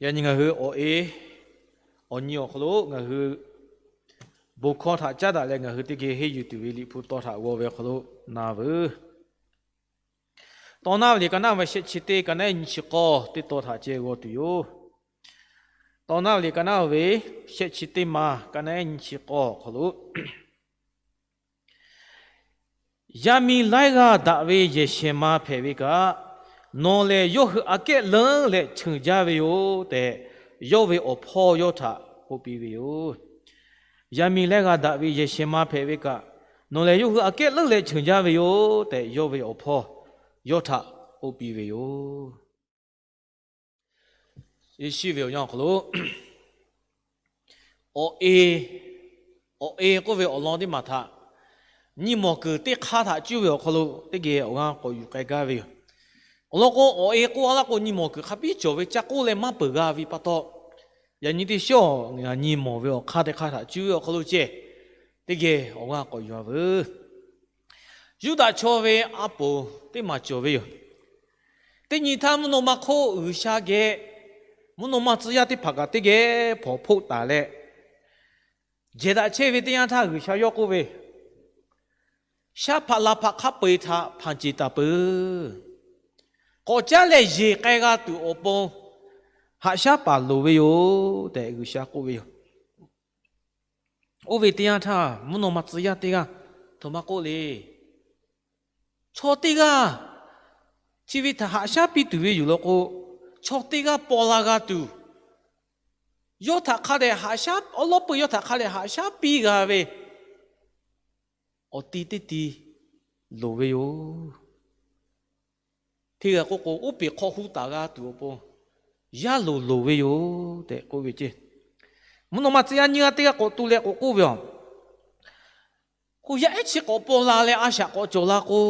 Yaꞈ nyi ngaˬ hui awˬ e awˬ nyi awˬ hk'aw lo ngaˬ hui bon hkawˇ htaꞈ caˉ daꞈ leh ngaˬ hui teˇ geh henˇ yuˬ tuˬ ve Liꞈ hpu taw htaꞈ g'aw ve awˬ hk'aw lo na veuˬ. Tawˇ naˉ ve liꞈ ka naˉ ve shehˆ chi teˇ, ka naˉ nyi chi k'awˇ teˇ taw htaꞈ ceh g'aw tuˬ yoˬ. Tawˇ naˉ ve liꞈ ka naˉ ve shehˆ chi teˇ ma, ka naˉ nyi chi k'awˇ awˬ hk'aw lo, Yaˇ miˇ laiˉ g'aˇ daꞈ ve yehˬ shehˍ ma hpehꞈ ve kaꞈ, nawˬ lehˬ yawˇ hui aꞈ kehˉ leuˉ leh cheuˬ jaˇ ve yoˬ tehꞈ, yawˇ ve awˬ hpawˇ yawˇ htaꞈ k'oˆ piˇ ve yoˬ. Yaˇ miˇ laiˉ g'aˇ daꞈ ve yehˬ shehˍ ma hpehꞈ ve kaꞈ, nawˬ lehˬ yawˇ hui aꞈ kehˉ leuˉ leh cheuˬ jaˇ ve yoˬ tehꞈ, yawˇ ve awˬ hpawˇ yawˇ htaꞈ k'oˆ piˇ ve yoˬ. Yeˍsuˆ ve awˬ yanˇ awˬ hk'aw lo, awˬ e, awˬ e k'oˆ ve awˬ lawn teˇ maˬ htaꞈ nyi mawˬ kuiˬ teˇ hk'aˇ htaꞈ cuˇ ve awˬ hk'aw lo teˇ geh awˬ g'aˇ k'awꞈ yuˬ k'ai gaˇ ve yoˬ. Awˬ lawn k'o, awˬ e k'oˆ a laˇ k'o, nyi mawˬ kuiˬ hk'a biˇ cawˬ ve ca k'oˆ leh maˇ peuˬ g'a ve pa taw, yaꞈ nyi teˇ shawˉ nyi mawˬ ve awˬ hk'aˇ teˇ hk'aˇ htaꞈ cuˇ ve awˬ hk'aw lo ceh, teˇ geh awˬ g'aˇ k'awꞈ yuˬ a veuˬ. Yuˇdaꞈ chaw ve a poˍ teˇ maˬ cawˬ ve yoˬ. Teˇ nyi htaˇ mvuhˇ naw ma hk'oˆ G'uiˬsha geh mvuhˇ naw ma tcuh yaˇ teˇ hpaˍ kaꞈ teˇ geh hpawnˬ hpoˆ taˍ leh, jehˬ daꞈ chehˇ ve teˇ yanˇ htaˇ G'uiˬsha yawˇ k'oˆ ve, Shaˉ hpaꞈ la hpaꞈ hk'a peu-eˬ htaꞈ hpanˍ ceˬ taˍ peuˬ. K'awꞈ caˉ leh yeˬ k'ai g'a tuˬ awˬ pon haꞈ shaˉ paˍ loˍ ve yoˬ tehꞈ G'uiˬsha k'oˆ ve yoˬ. Oˇ ve teˇ yanˇ htaˇ mvuhˇ naw ma tcuh yaˇ teˇ g'aˇ htoꞈ ma k'oˆ le. Chaw teˇ g'aˇ chi ve htaꞈ haꞈ shaˉ piˇ tuˬ ve yoˬ law k'o, chaw teˇ g'aˇ paw la g'a tuˬ, yawˇ htaꞈ hk'a dehꞈ haꞈ shaˉ, awˉ lawˉ peuˇ yawˇ htaꞈ hk'a dehꞈ haꞈ shaˉ piˇ g'a ve awˬ ti teˇ ti loˍ ve yoˬ. Hteˇ g'a k'oˆ k'o, uˉ peꞈ hk'aw hu taˍ g'a tuˬ awˬ pon yaˇ loˍ loˍ ve yoˬ tehꞈ k'oˆ ve ceˇ. Mvuhˇ naw ma tcuh yaˇ nyiˇ g'aˇ teˇ g'aˇ k'awꞈ tu leh k'awꞈ k'oˆ ve aˬ, k'o yaˇ ehˉ chi k'awꞈ paw la leh a shaꞈ k'awꞈ cawˬ la k'o,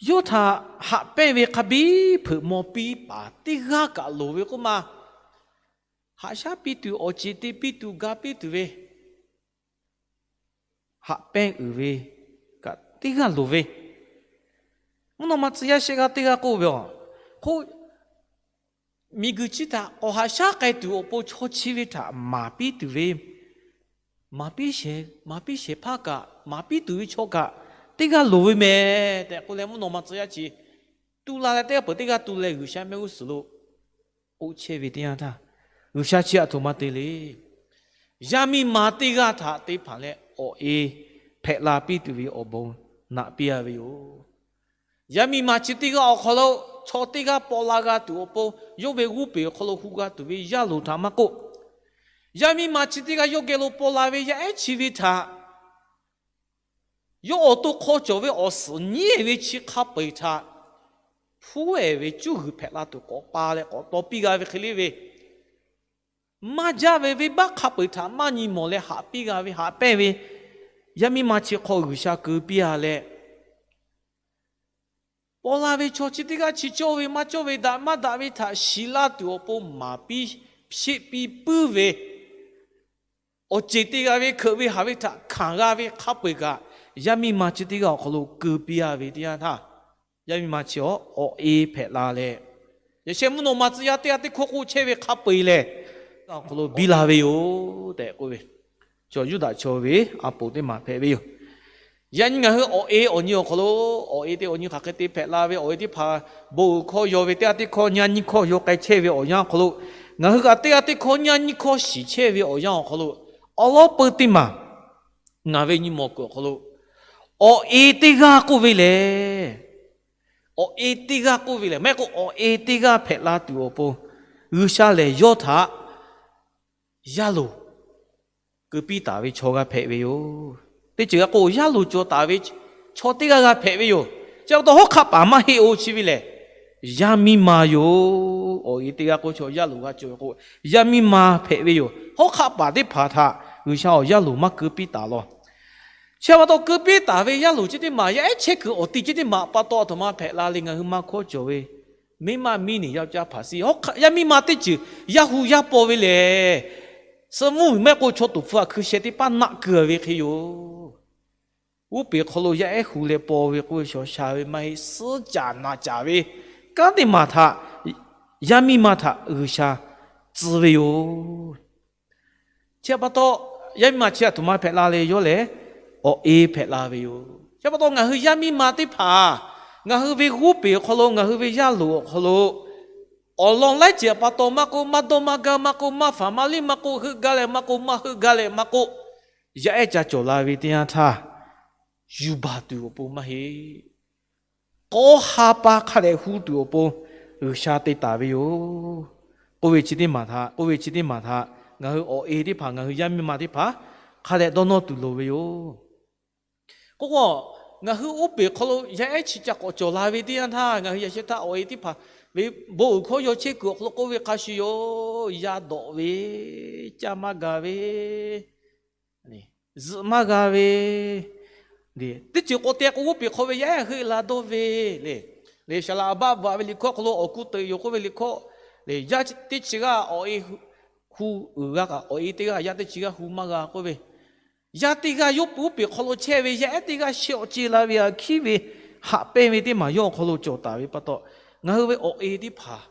yawˇ htaꞈ haꞈ pehnˇ ve hk'a biˇ hpeuꞈ maw piˇ paˍ teˇ g'aˇ kaꞈ loˍ ve k'oˆ ma. Haꞈ shaˉ piˇ tuˬ, awˬ ceˬ te piˇ tuˬ, ga piˇ tuˬ ve haꞈ pehnˇ uiˍ ve kaꞈ teˇ g'aˇ loˍ ve. Mvuhˇ naw ma tcuh yaˇ shehˆ g'aˇ teˇ g'aˇ k'oˆ ve aˬ, k'o miˬguiˬ chi htaꞈ k'awꞈ haꞈ shaˉ k'ai tuˬ awˬ pon chaw chi ve htaꞈ maˍ piˇ tuˬ ve, maˍ piˇ shehˍ, maˍ piˇ shehˍ hpaˇ kaꞈ, maˍ piˇ tuˬ ve chaw kaꞈ teˇ g'aˇ loˍ ve mehˍ tehꞈ k'oˆ leh, mvuhˇ naw ma tcuh yaˇ chi tu la leh teˇ g'aˇ peuˬ teˇ g'aˇ tu leh G'uiˬsha mehˆ g'uˇ suhˍ lo k'oˆ chehˇ ve teˇ yanˇ htaˇ, G'uiˬsha chi aˬ htoꞈ ma te le. Yaˇ miˇ ma teˇ g'aˇ htaꞈ te hpanˍ leh awˬ e hpehꞈ la piˇ tuˬ ve awˬ bon naꞈ piˇ a ve yoˬ. Yaˇ miˇ ma chi teˇ g'aˇ awˬ hk'aw lo chaw teˇ g'aˇ paw la g'a tuˬ awˬ pon yawˇ ve g'oˇ peˬ awˬ hk'aw lo hu g'a tuˬ ve yaˇ loˍ htaꞈ maˇ k'oˆ, yaˇ miˇ ma chi teˇ g'aˇ yawˇ geh lo paw la ve yaˇ ehˉ chi ve htaꞈ yawˇ awˬ to hk'aw cawˬ ve awˬ suhˍ nyiˉ ve chi hk'a peu-eˬ htaꞈ hpuˉ ehˍ ve cuˇ g'uiˬ hpehꞈ la tuˬ k'awꞈ pa leh k'awꞈ taw piˇ g'a ve hk'e le ve, maˇ jaˇ ve venˇbaˆ hk'a peu-eˬ htaꞈ maˇ nyi mawˬ leh haꞈ piˇ g'a ve, haꞈ pehnˇ ve yaˇ miˇ ma chi hk'aw G'uiˬsha keu piˇ a leh, paw la ve chaw chi teˇ g'aˇ chi cawˇ ve maˇ cawˇ ve, daꞈ maˇ daꞈ ve htaꞈ shiˍ laˇ tuˬ awˬ pon maˍ piˇ sheˆ piˇ puiˉ ve, awˬ ceˬ te g'a ve, hkeuꞈ ve haˍ ve htaꞈ hkanˍ g'a ve hk'a peu-eˬ kaꞈ, yaˇ miˇ ma chi teˇ g'aˇ awˬ hk'aw lo keu piˇ a ve teˇ yanˇ htaˇ, yaˇ miˇ ma chi awˬ e hpehꞈ la leh, yaꞈ sheh mvuhˇ naw ma tcuh yaˇ teˇ g'aˇ teˇ hkawˇ k'oˆ chehˇ ve hk'a peu-eˬ lehˬ, awˬ hk'aw lo biˇ la ve yoˬ tehꞈ k'oˆ ve, chaw Yuˇdaꞈ chaw ve a poˍ teˇ maˬ hpehꞈ ve yoˬ. Yaꞈ nyi ngaˬ hui awˬ e awˬ nyi awˬ hk'aw lo, awˬ e teˇ awˬ nyi hk'aˬ hk'e te hpehꞈ la ve, awˬ e teˇ hpaˍ bon uiˍ hkawˇ yaw ve teˇ g'aˇ teˇ hkawˇ nyiˇ g'aˇ nyiˇ hkawˇ yaw k'ai chehˇ ve awˬ yanˇ awˬ hk'aw lo, ngaˬ hui kaꞈ teˇ g'aˇ teˇ hkawˇ nyiˇ g'aˇ nyiˇ hkawˇ shiˍ chehˇ ve awˬ yanˇ awˬ hk'aw lo, awˬ lawn peu teˇ maˬ ngaˬ ve nyi mawˬ kuiˬ awˬ hk'aw lo awˬ e teˇ g'aˇ k'oˆ ve lehˬ, awˬ e teˇ g'aˇ k'oˆ ve lehˬ, maˇ heˆ k'o awˬ e teˇ g'aˇ hpehꞈ la tuˬ awˬ pon G'uiˬsha lehˬ yawˇ htaꞈ yaˇ loˍ keu piˇ taˍ ve chaw g'a hpehꞈ ve yoˬ. Teˇ ceuˬ g'a k'o, yaˇ loˍ cawˬ taˍ ve chaw teˇ g'aˇ g'a hpehꞈ ve yoˬ. Chi pa taw hawˉ hk'aˆ paˍ maˇ heˆ-oˬ chi ve lehˬ, yaˇ miˇ ma yoˬ. Awˬ e teˇ g'aˇ k'oˆ chaw yaˇ loˍ g'a cawˬ ve k'o, yaˇ miˇ ma hpehꞈ ve yoˬ. Hawˉ hk'aˆ paˍ teˇ hpaˍ htaꞈ G'uiˬsha awˬ yaˇ loˍ maˇ keu piˇ taˍ law. Chi pa taw keu piˇ taˍ ve yaˇ loˍ chi teˇ maˬ yaˇ ehˉ chehˇ kuiˬ awˬ ti chi teˇ maˬ pa taw aˬ htoꞈ ma hpehꞈ la le. Ngaˬ hui maˇ hkawˇ cawˬ ve မိန်းမ မင်း နဲ့ ယောက်ျား ပါစီ, yaˇ miˇ ma teˇ ceuˬ yaˇ hu yaˇ paw ve lehˬ, suh mvuhˇ miˬ maˇ heˆ k'o chaw toˍ hpfuh htaꞈ hkui sheh teˇ paˉ naˆ keu ve hk'e yoˬ. Uˉ peˍ hk'aw lo yaˇ ehˉ hu leh paw ve k'oˆ ve shaw sha ve maˇ heˆ, suhˉ caˍ naˬ caˍ ve kanˉ teˇ maˬ htaꞈ yaˇ miˇ ma htaꞈ G'uiˬsha tcuh ve yoˬ. Chi pa taw, yaˇ miˇ ma chi aˬ htoꞈ ma hpehꞈ la le yawˇ lehˬ, awˬ e hpehꞈ la ve yoˬ. Chi pa taw, ngaˬ hui yaˇ miˇ ma teˇ hpaˍ ngaˬ hui ve g'oˇ peˬ awˬ hk'aw lo, ngaˬ hui ve yaˇ loˍ awˬ hk'aw lo, awˬ lawn laiˉ ceuˬ pa taw maˇ k'oˆ, maˇ dawˇ maˇ gaˇ maˇ k'oˆ, maˇ faˍ maˇ liˇ maˇ k'oˆ, heuˆ gaˇ leh maˇ k'oˆ, maˇ heuˆ gaˇ leh maˇ k'oˆ, yaˇ ehˉ ca cawˬ la ve teˇ yanˇ htaˇ, yuˬ baˬ tuˬ awˬ pon maˇ heˆ. K'awˇ ha pa hk'a dehꞈ hu tuˬ awˬ pon G'uiˬsha te taˍ ve yoˬ. K'oˆ ve chi teˇ maˬ htaꞈ, k'oˆ ve chi teˇ maˬ htaꞈ ngaˬ hui awˬ e teˇ hpaˍ, ngaˬ hui yaˇ miˇ ma teˇ hpaˍ hk'a dehꞈ dawˇ nawˇ tuˬ loˍ ve yoˬ. K'o k'o, ngaˬ hui oˇ peˬ hk'aw lo yaˇ ehˉ chi ca k'awꞈ cawˬ la ve teˇ yanˇ htaˇ, ngaˬ hui yaꞈ sheh htaˇ awˬ e teˇ hpaˍ ve bon uiˍ hkawˇ yaw chehˇ kuiˬ awˬ hk'aw lo k'oˆ ve hk'a shuˍ yoˬ. Yaˇ dawꞈ ve, caˇ maˇ ga ve, zuhꞈ maˇ g'a ve, teˇ ceuˬ k'awꞈ te k'o, oˇ peˬ hk'aw ve yaˇ ehˉ heuˆ la dawˇ ve le. Saˍlaꞈ a baˆ bvuhꞈ ve liꞈ hkawˇ hk'aw lo awˬ kuˇ teuꞈ yoˬ k'oˆ ve liꞈ hkawˇ le. Yaˇ teˇ chi g'aˇ awˬ e hu uiˍ g'a kaꞈ, awˬ e teˇ g'aˇ yaˇ teˇ chi g'aˇ hu maˇ g'a k'oˆ ve, yaˇ teˇ g'aˇ yawˇ pu oˇ peˬ hk'aw lo chehˇ ve yaˇ ehˉ teˇ g'aˇ shehˆ awˬ ce la ve aꞈ hkiˉ ve, haꞈ pehnˇ ve teˇ maˬ yawˇ awˬ hk'aw lo cawˬ taˍ ve pa taw, ngaˬ hui ve awˬ e teˇ hpaˍ,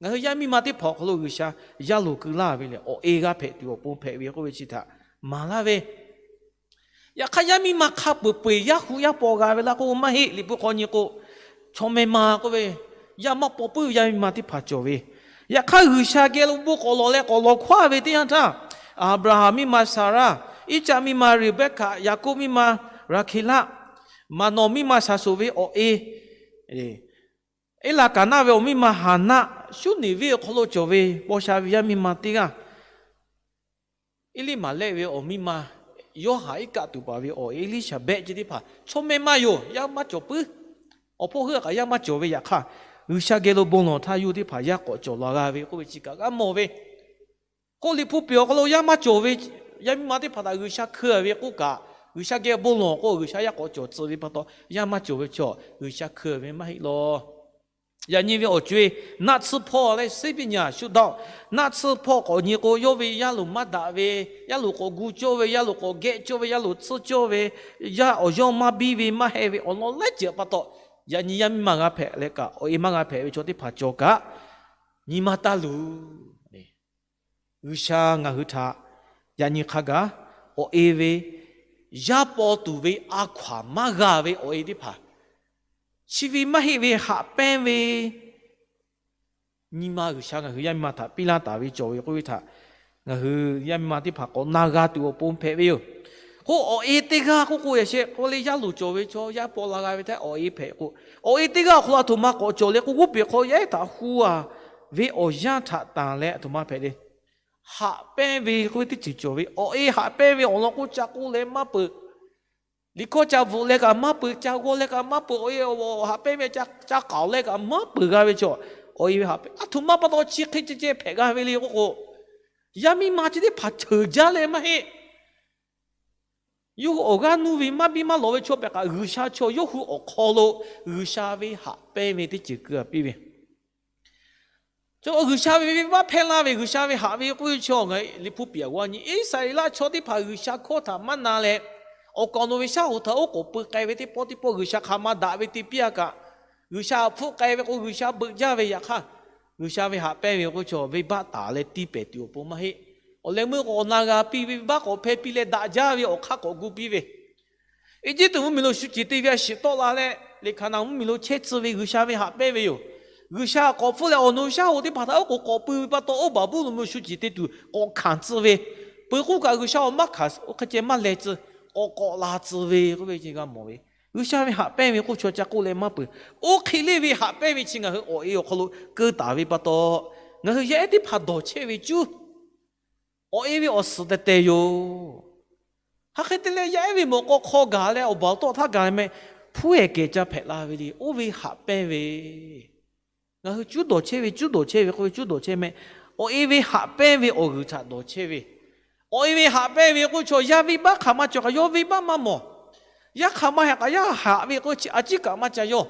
ngaˬ hui yaˇ miˇ ma teˇ hpaˍ awˬ hk'aw lo G'uiˬsha yaˇ loˍ keu laˇ ve lehˬ, awˬ e g'a hpehꞈ tuˬ awˬ pon hpehꞈ ve k'oˆ ve chi htaꞈ maˍ laˇ ve. Yaꞈ hk'aˇ, yaˇ miˇ ma hk'a peu-eˬ peu-eˬ yaˇ hu yaˇ paw g'a ve laˇ k'oˆ maˇ heˆ. Liꞈ hpu hk'aw nyi k'o, chaw meh ma k'oˆ ve, yaˇ maˇ paw puiˉ ve yaˇ miˇ ma teˇ hpaˍ cawˬ ve. Yaꞈ hk'aˇ, G'uiˬsha geh lo bon k'awꞈ lawˬ leh k'awꞈ lawˬ hkawˇ ve teˇ yanˇ htaˇ, Aˍbraˍhanˍ miˇ ma Saˍraˇ, Iˉcaˆ miˇ ma Reˍbeˆkaꞈ, Yaˍkoˆ miˇ ma Raˍhkeˍlaˆ, Maˍnawˍ miˇ ma shaˍ shoˍ ve awˬ e, Eˇlaˍkaˍnaˆ ve awˬ miˇ ma Haˍnaˆ, Suˉneˍ venˇ awˬ hk'aw lo cawˬ ve paw sha ve yaˇ miˇ ma teˇ g'aˇ, Eˇliˇmaˍlehˆ ve awˬ miˇ ma Yoˇhanˬ iˉ kaˆ tuˬ paˍ ve awˬ e Eˇliˇsaˍbehˆ ceh teˇ hpaˍ chaw meh maˇ yoˬ. Yaˇ maˇ cawˬ puiˉ. Awˬ hpawˇ heuˆ kaꞈ yaˇ maˇ cawˬ ve. Yaꞈ hk'aˇ, G'uiˬsha geh lo bon lawˬ htaˇ yawˇ teˇ hpaˍ yaˇ k'awꞈ cawˬ la g'a ve k'oˆ ve chi kaꞈ g'a mawˬ ve. K'o, Liꞈ hpu piˍ awˬ hk'aw lo yaˇ maˇ cawˬ ve yaˇ miˇ ma teˇ hpaˍ htaꞈ G'uiˬsha hkeu ve k'oˆ kaꞈ, G'uiˬsha geh bon lawˬ k'o, G'uiˬsha yaˇ k'awꞈ cawˬ tcuh ve pa taw, yaˇ maˇ cawˬ ve chaw G'uiˬsha hkeu ve maˇ heˆ law. Yaꞈ nyi ve awˬ co-e, naˆ tsuhˇ hpawˇ leh ศิลปิญญา shu daꞈ-oˬ. Naˆ tsuhˇ hpawˇ k'awꞈ nyi k'o, yawˇ ve yaˇ loˍ maˇ daꞈ ve, yaˇ loˍ k'awꞈ gu cawˇ ve, yaˇ loˍ k'awꞈ gehˆ cawˇ ve, yaˇ loˍ tsuhˇ cawˇ ve, yaˇ awˬ yawˇ maˇ biˇ ve maˇ heh ve awˬ lawn laiˉ ceuˬ pa taw, yaꞈ nyi yaˇ miˇ ma g'a hpehꞈ leh kaꞈ, awˬ e maˇ g'a hpehꞈ ve chaw teˇ hpaˍ cawˬ kaꞈ, nyi ma taˇ luˬ. G'uiˬsha ngaˬ hui htaꞈ yaꞈ nyi hk'a gaˬ awˬ e ve, yaˇ paw tuˬ ve a hkaw-anˬ maˇ g'a ve awˬ e teˇ hpaˍ, chi ve maˇ heˆ ve haꞈ pehnˇ ve nyi ma G'uiˬsha ngaˬ hui yaˇ miˇ ma htaꞈ piˇ laˇ taˍ ve cawˬ ve k'oˆ ve htaꞈ ngaˬ hui yaˇ miˇ ma teˇ hpaˍ k'awꞈ na g'a tuˬ awˬ pon hpehꞈ ve yoˬ. K'o, awˬ e teˇ g'aˇ k'oˆ k'o, yaꞈ sheh k'o le, yaˇ loˍ cawˬ ve chaw yaˇ paw la g'a ve htaˇ awˬ e hpehꞈ k'o, awˬ e teˇ g'aˇ awˬ hk'aw lo aˬ htoꞈ ma k'awꞈ cawˬ le k'o, g'oˇ peˬ hk'aw yaˇ ehˉ htaꞈ hu-a ve awˬ yanˇ htaꞈ tanˬ leh aˬ htoꞈ ma hpehꞈ le. Haꞈ pehnˇ ve k'oˆ ve teˇ ceuˬ cawˬ ve, awˬ e haꞈ pehnˇ ve awˬ lawn k'o, ca k'oˆ leh maˇ peuˬ. Liꞈ hkawˇ ca bvuhꞈ leh kaꞈ maˇ peuˬ, ca g'aw leh kaꞈ maˇ peuˬ, awˬ e haꞈ pehnˇ ve ca k'aoˍ leh kaꞈ maˇ peuˬ g'a ve chaw, awˬ e ve haꞈ pehnˇ aˬ htoꞈ ma pa taw chi hk'e ceh ceh hpehꞈ g'a ve le k'oˆ k'o, yaˇ miˇ ma chi teˇ hpaˍ ceuˬ jaˇ leh maˇ heˆ. Yawˇ hui awˬ g'aˇ nuˇ ve maˇ biˇ maˇ lawˬ ve chaw pehꞈ kaꞈ, G'uiˬsha chaw yawˇ hui awˬ hk'aw lo G'uiˬsha ve haꞈ pehnˇ ve teˇ ceuˬ keu-a piˇ ve Chaw G'uiˬsha ve venˇbaˆ hpehˇ laˇ ve, G'uiˬsha ve haꞈ ve k'oˆ ve chaw ngaˬ hui Liꞈ hpu piˍ awˬ g'aˇ nyi, Iˉsaˍreˍlaˆ chaw teˇ hpaˍ G'uiˬsha hkawˇ htaꞈ maˇ na leh, awˬ kaˍ awˬ nu ve shaˉ hoꞈ htaꞈ oˉ k'oˍ pui k'ai ve teˇ pawˆ teˇ pawˆ G'uiˬsha hk'aˬ ma daꞈ ve te piˇ-a kaꞈ, G'uiˬsha htaꞈ hpfuhˆ k'ai ve k'o G'uiˬsha beuꞈ jaˇ ve. Yaꞈ hk'aˇ, G'uiˬsha ve haꞈ pehnˇ ve k'oˆ chaw venˇbaˆ taˍ leh tiˇ pehˍ tuˬ awˬ pon maˇ heˆ. Awˬ leh meuˇ k'awꞈ na g'a piˇ ve venˇbaˆ k'awꞈ hpehˇ piˇ leh daꞈ jaˇ ve awˬ hk'aˇ k'awꞈ gu piˇ ve Eˇjiˇtuꞈ mvuhˇmiˬ lo shu ceˬ te ve a shiˍ tawˆ la leh, Liꞈ Hkaˍnanˍ mvuhˇmiˬ lo chehˇ tcuh ve G'uiˬsha ve haꞈ pehnˇ ve yoˬ. G'uiˬsha k'awꞈ hpfuhˆ leh awˬ nu shaˉ hoꞈ teˇ hpaˍ htaꞈ oˉ k'oˍ k'awꞈ pui ve pa taw, oˇ Baˍbuˍlonˍ mvuhˇmiˬ lo shu ceˬ te tuˬ k'awꞈ hkanˍ tcuh ve, peuˬ k'oˆ kaꞈ G'uiˬsha awˬ maˇ hkanˍ, oˇ hk'e ceh maˇ leh tcuh, k'awꞈ k'awꞈ la tcuh ve k'oˆ ve g'a mawˬ ve. G'uiˬsha ve haꞈ pehnˇ ve k'oˆ chaw ca k'oˆ leh maˇ peuˬ. Oˇ hk'e le ve haꞈ pehnˇ ve chi ngaˬ hui awˬ e awˬ hk'aw lo keu taˍ ve pa taw, ngaˬ hui yaˇ ehˉ teˇ hpaˍ dawˬ chehˇ ve cuˉ awˬ e ve awˬ suhˍ tehˬ tehˬ yoˬ. Hk'aˬ hk'e te leh yaˇ ehˉ ve mawꞈ k'aw hk'aw gaˬ leh awˬ baˬ awˬ tawˆ htaˇ gaˬ leh meh, hpuˉ ehˍ kehˬ ca hpehꞈ la ve le. Oˇ ve haꞈ pehnˇ ve, ngaˬ hui cuˉ dawˬ chehˇ ve, cuˉ dawˬ chehˇ ve k'oˆ ve cuˉ dawˬ chehˇ meh, awˬ e ve haꞈ pehnˇ ve awˬ g'uiˬ htaꞈ dawˬ chehˇ ve. Awˬ e ve haꞈ pehnˇ ve k'oˆ chaw yaˇ venˇbaˆ hk'aˬ ma cawˬ kaꞈ yawˇ venˇbaˆ maˇ mawˬ. Yaˇ hk'aˬ ma heh kaꞈ yaˇ haꞈ ve k'oˆ chi a ciˉ kaꞈ maˇ ca yawˇ.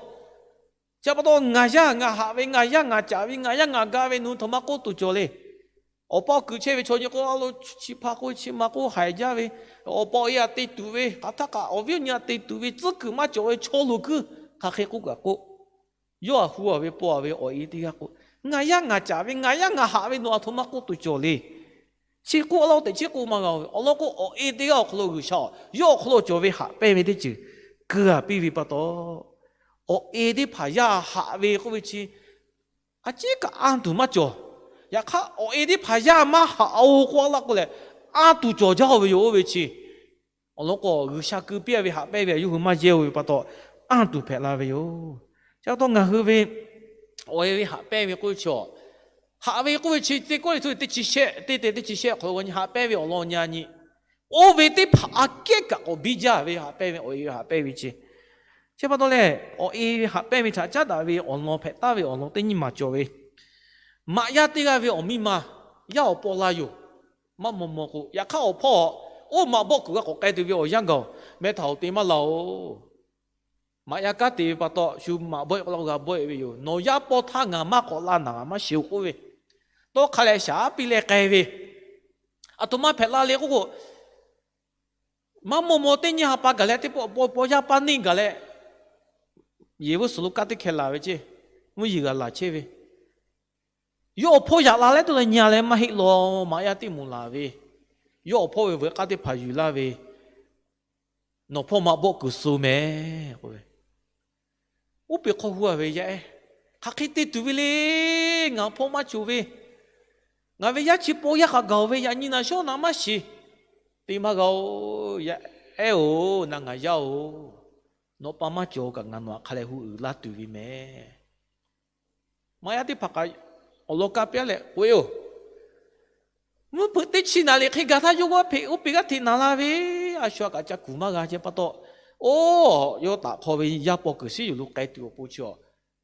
Chi pa taw ngaˬ yaˇ ngaˬ haꞈ ve, ngaˬ yaˇ ngaˬ caꞈ ve, ngaˬ yaˇ ngaˬ ga ve nu htaꞈ maˇ k'oˆ tuˬ cawˬ le. Awˬ pa kuiˬ chehˇ ve chaw nyi k'o, a lo chi hpa k'oˆ chi ma k'oˆ haiˬ jaˇ ve, awˬ pa awˬ e aꞈ te tuˬ ve, hk'aˬ htaˇ kaꞈ awˬ viˉ awˬ nyi aꞈ te tuˬ ve, tcuhˉ kuiˬ maˇ cawˬ ve chaw loˬ kuiˬ hk'aˬ hk'e k'oˆ kaꞈ k'oˆ, yawˇ aꞈ hu-a ve paw-a ve awˬ e teˇ g'aˇ k'o, Ngaˬ yaˇ ngaˬ caˍ ve, ngaˬ yaˇ ngaˬ haꞈ ve, nawˬ aˬ htoꞈ ma k'oˆ tuˬ cawˬ le. Chi k'oˆ a laˇ teꞈ chiˉ k'oˆ maˇ g'a-oˬ. Awˬ lawn k'o, awˬ e teˇ g'aˇ awˬ hk'aw lo G'uiˬsha yawˇ awˬ hk'aw lo cawˬ ve haꞈ pehnˇ ve teˇ ceuˬ keu-a piˇ ve pa taw, awˬ e teˇ hpaˍ yaˇ haꞈ ve k'oˆ ve chi a ciˉ kaꞈ anˇ tuˬ maˇ cawˬ. Yaꞈ hk'aˇ, awˬ e teˇ hpaˍ yaˇ maˇ haꞈ-oˬ k'oˆ a laˇ k'o lehˬ, anˇ tuˬ cawˬ jaˇ-oˬ ve yoˬ. Oˇ ve chi awˬ lawn k'o, G'uiˬsha keu piˇ-a ve haꞈ pehnˇ ve a yawˇ hui maˇ yehˇ-oˬ ve pa taw, anˇ tuˬ hpehꞈ la ve yoˬ. Chi pa taw ngaˬ hui ve awˬ e ve haꞈ pehnˇ ve k'oˆ ve chi, haꞈ ve k'oˆ ve chi teˇ kawˆ le tuˬ ve teˇ chi shehˆ, teˇ te teˇ chi shehˆ hk'aw lo g'a nyi haꞈ pehnˇ ve awˬ lawn nyi-a nyi. Oˇ ve teˇ hpaˍ aꞈ kehˉ kaꞈ k'awꞈ biˇ jaˇ ve haꞈ pehnˇ ve, awˬ e ve haꞈ pehnˇ ve chi. Chi pa taw lehˬ, awˬ e ve haꞈ pehnˇ ve htaꞈ caˉ daꞈ ve awˬ lawn hpehꞈ taˍ ve awˬ lawn teˇ nyiˇ maˬ cawˬ ve, maꞈ yaˇ teˇ g'aˇ ve awˬ miˇ ma yaˇ awˬ paw la yoˬ. Maˇ maw maw k'o, yaꞈ hk'aˇ awˬ hpawˇ, oˇ maꞈ bawˆ kuiˬ g'a k'awꞈ k'ai tuˬ ve awˬ yanˇ gaˬ-oˬ, meh htaꞈ-oˬ te maˇ la-oˬ. Maꞈ yaˇ kanˉ te ve pa taw shu maꞈ bawˆ-e k'o la g'a bawˆ-e ve yoˬ. Nawˬ yaˇ paw htaˇ ngaˬ maˇ k'awꞈ la naˍ, maˇ sheˍ-oˬ k'oˆ ve, tawˇ hk'a leh shaˍ piˇ leh k'ai ve, aˬ htoꞈ ma hpehꞈ la le k'oˆ k'o, maˇ maw maw teˇ nyi ha pa gaˬ leh teˇ pawˆ paw paw yaˇ paˇ neˇ gaˬ leh, Yeˍsuˆ lo kanˉ teˇ hkeh laˬ ve ceˇ, mvuhˇ yeˬ g'a laˬ chehˇ ve, yawˇ awˬ hpawˇ yaꞈ la leh tuˬ leh nyi-a leh maˇ heˆ law, maꞈ yaˇ teˇ moˍ laˬ ve, yawˇ awˬ hpawˇ ve veuꞈ k'aˇ teˇ hpaˍ yuˬ laˇ ve, nawˬ hpawˇ maꞈ bawˆ kuiˬ suh meh k'oˆ ve, oˇ peˬ hk'aw hu-a ve yaˇ ehˉ, hk'aˬ hk'e te tuˬ ve le. Ngaˬ hpawˇ maˇ cawˬ ve, ngaˬ ve yaˇ chi paw yaˇ hk'a gaˬ-oˬ ve, yaꞈ nyi naˬ shawˉ naꞈ maˇ shiˍ. Te maˇ g'a-oˬ, yaˇ ehˉ-oˬ, na ngaˬ yaˇ-oˬ, nawˬ pa maˇ cawˬ kaꞈ ngaˬ nawˬ htaꞈ hk'a leh hu uiˍ laˇ tuˬ ve meh. Maꞈ yaˇ teˇ hpaˍ kaꞈ awˬ lawn kaˇ piˇ-a leh k'oꞈ-e-oˬ, mvuhˇ hpeuꞈ teˇ chi naˍ riˍ hk'e gaˬ htaˇ yawˇ g'aˇ hpeꞈ oˇ peˬ g'aˇ hteꞈ naˍ la ve, a shu-a kaꞈ ca kuˬ maˇ g'a chehˇ pa taw, oˇ, yawˇ taꞈ hk'aw ve yaˇ paw kuiˬ shiˉ yuˬ lo k'ai tuˬ awˬ pon chi-a,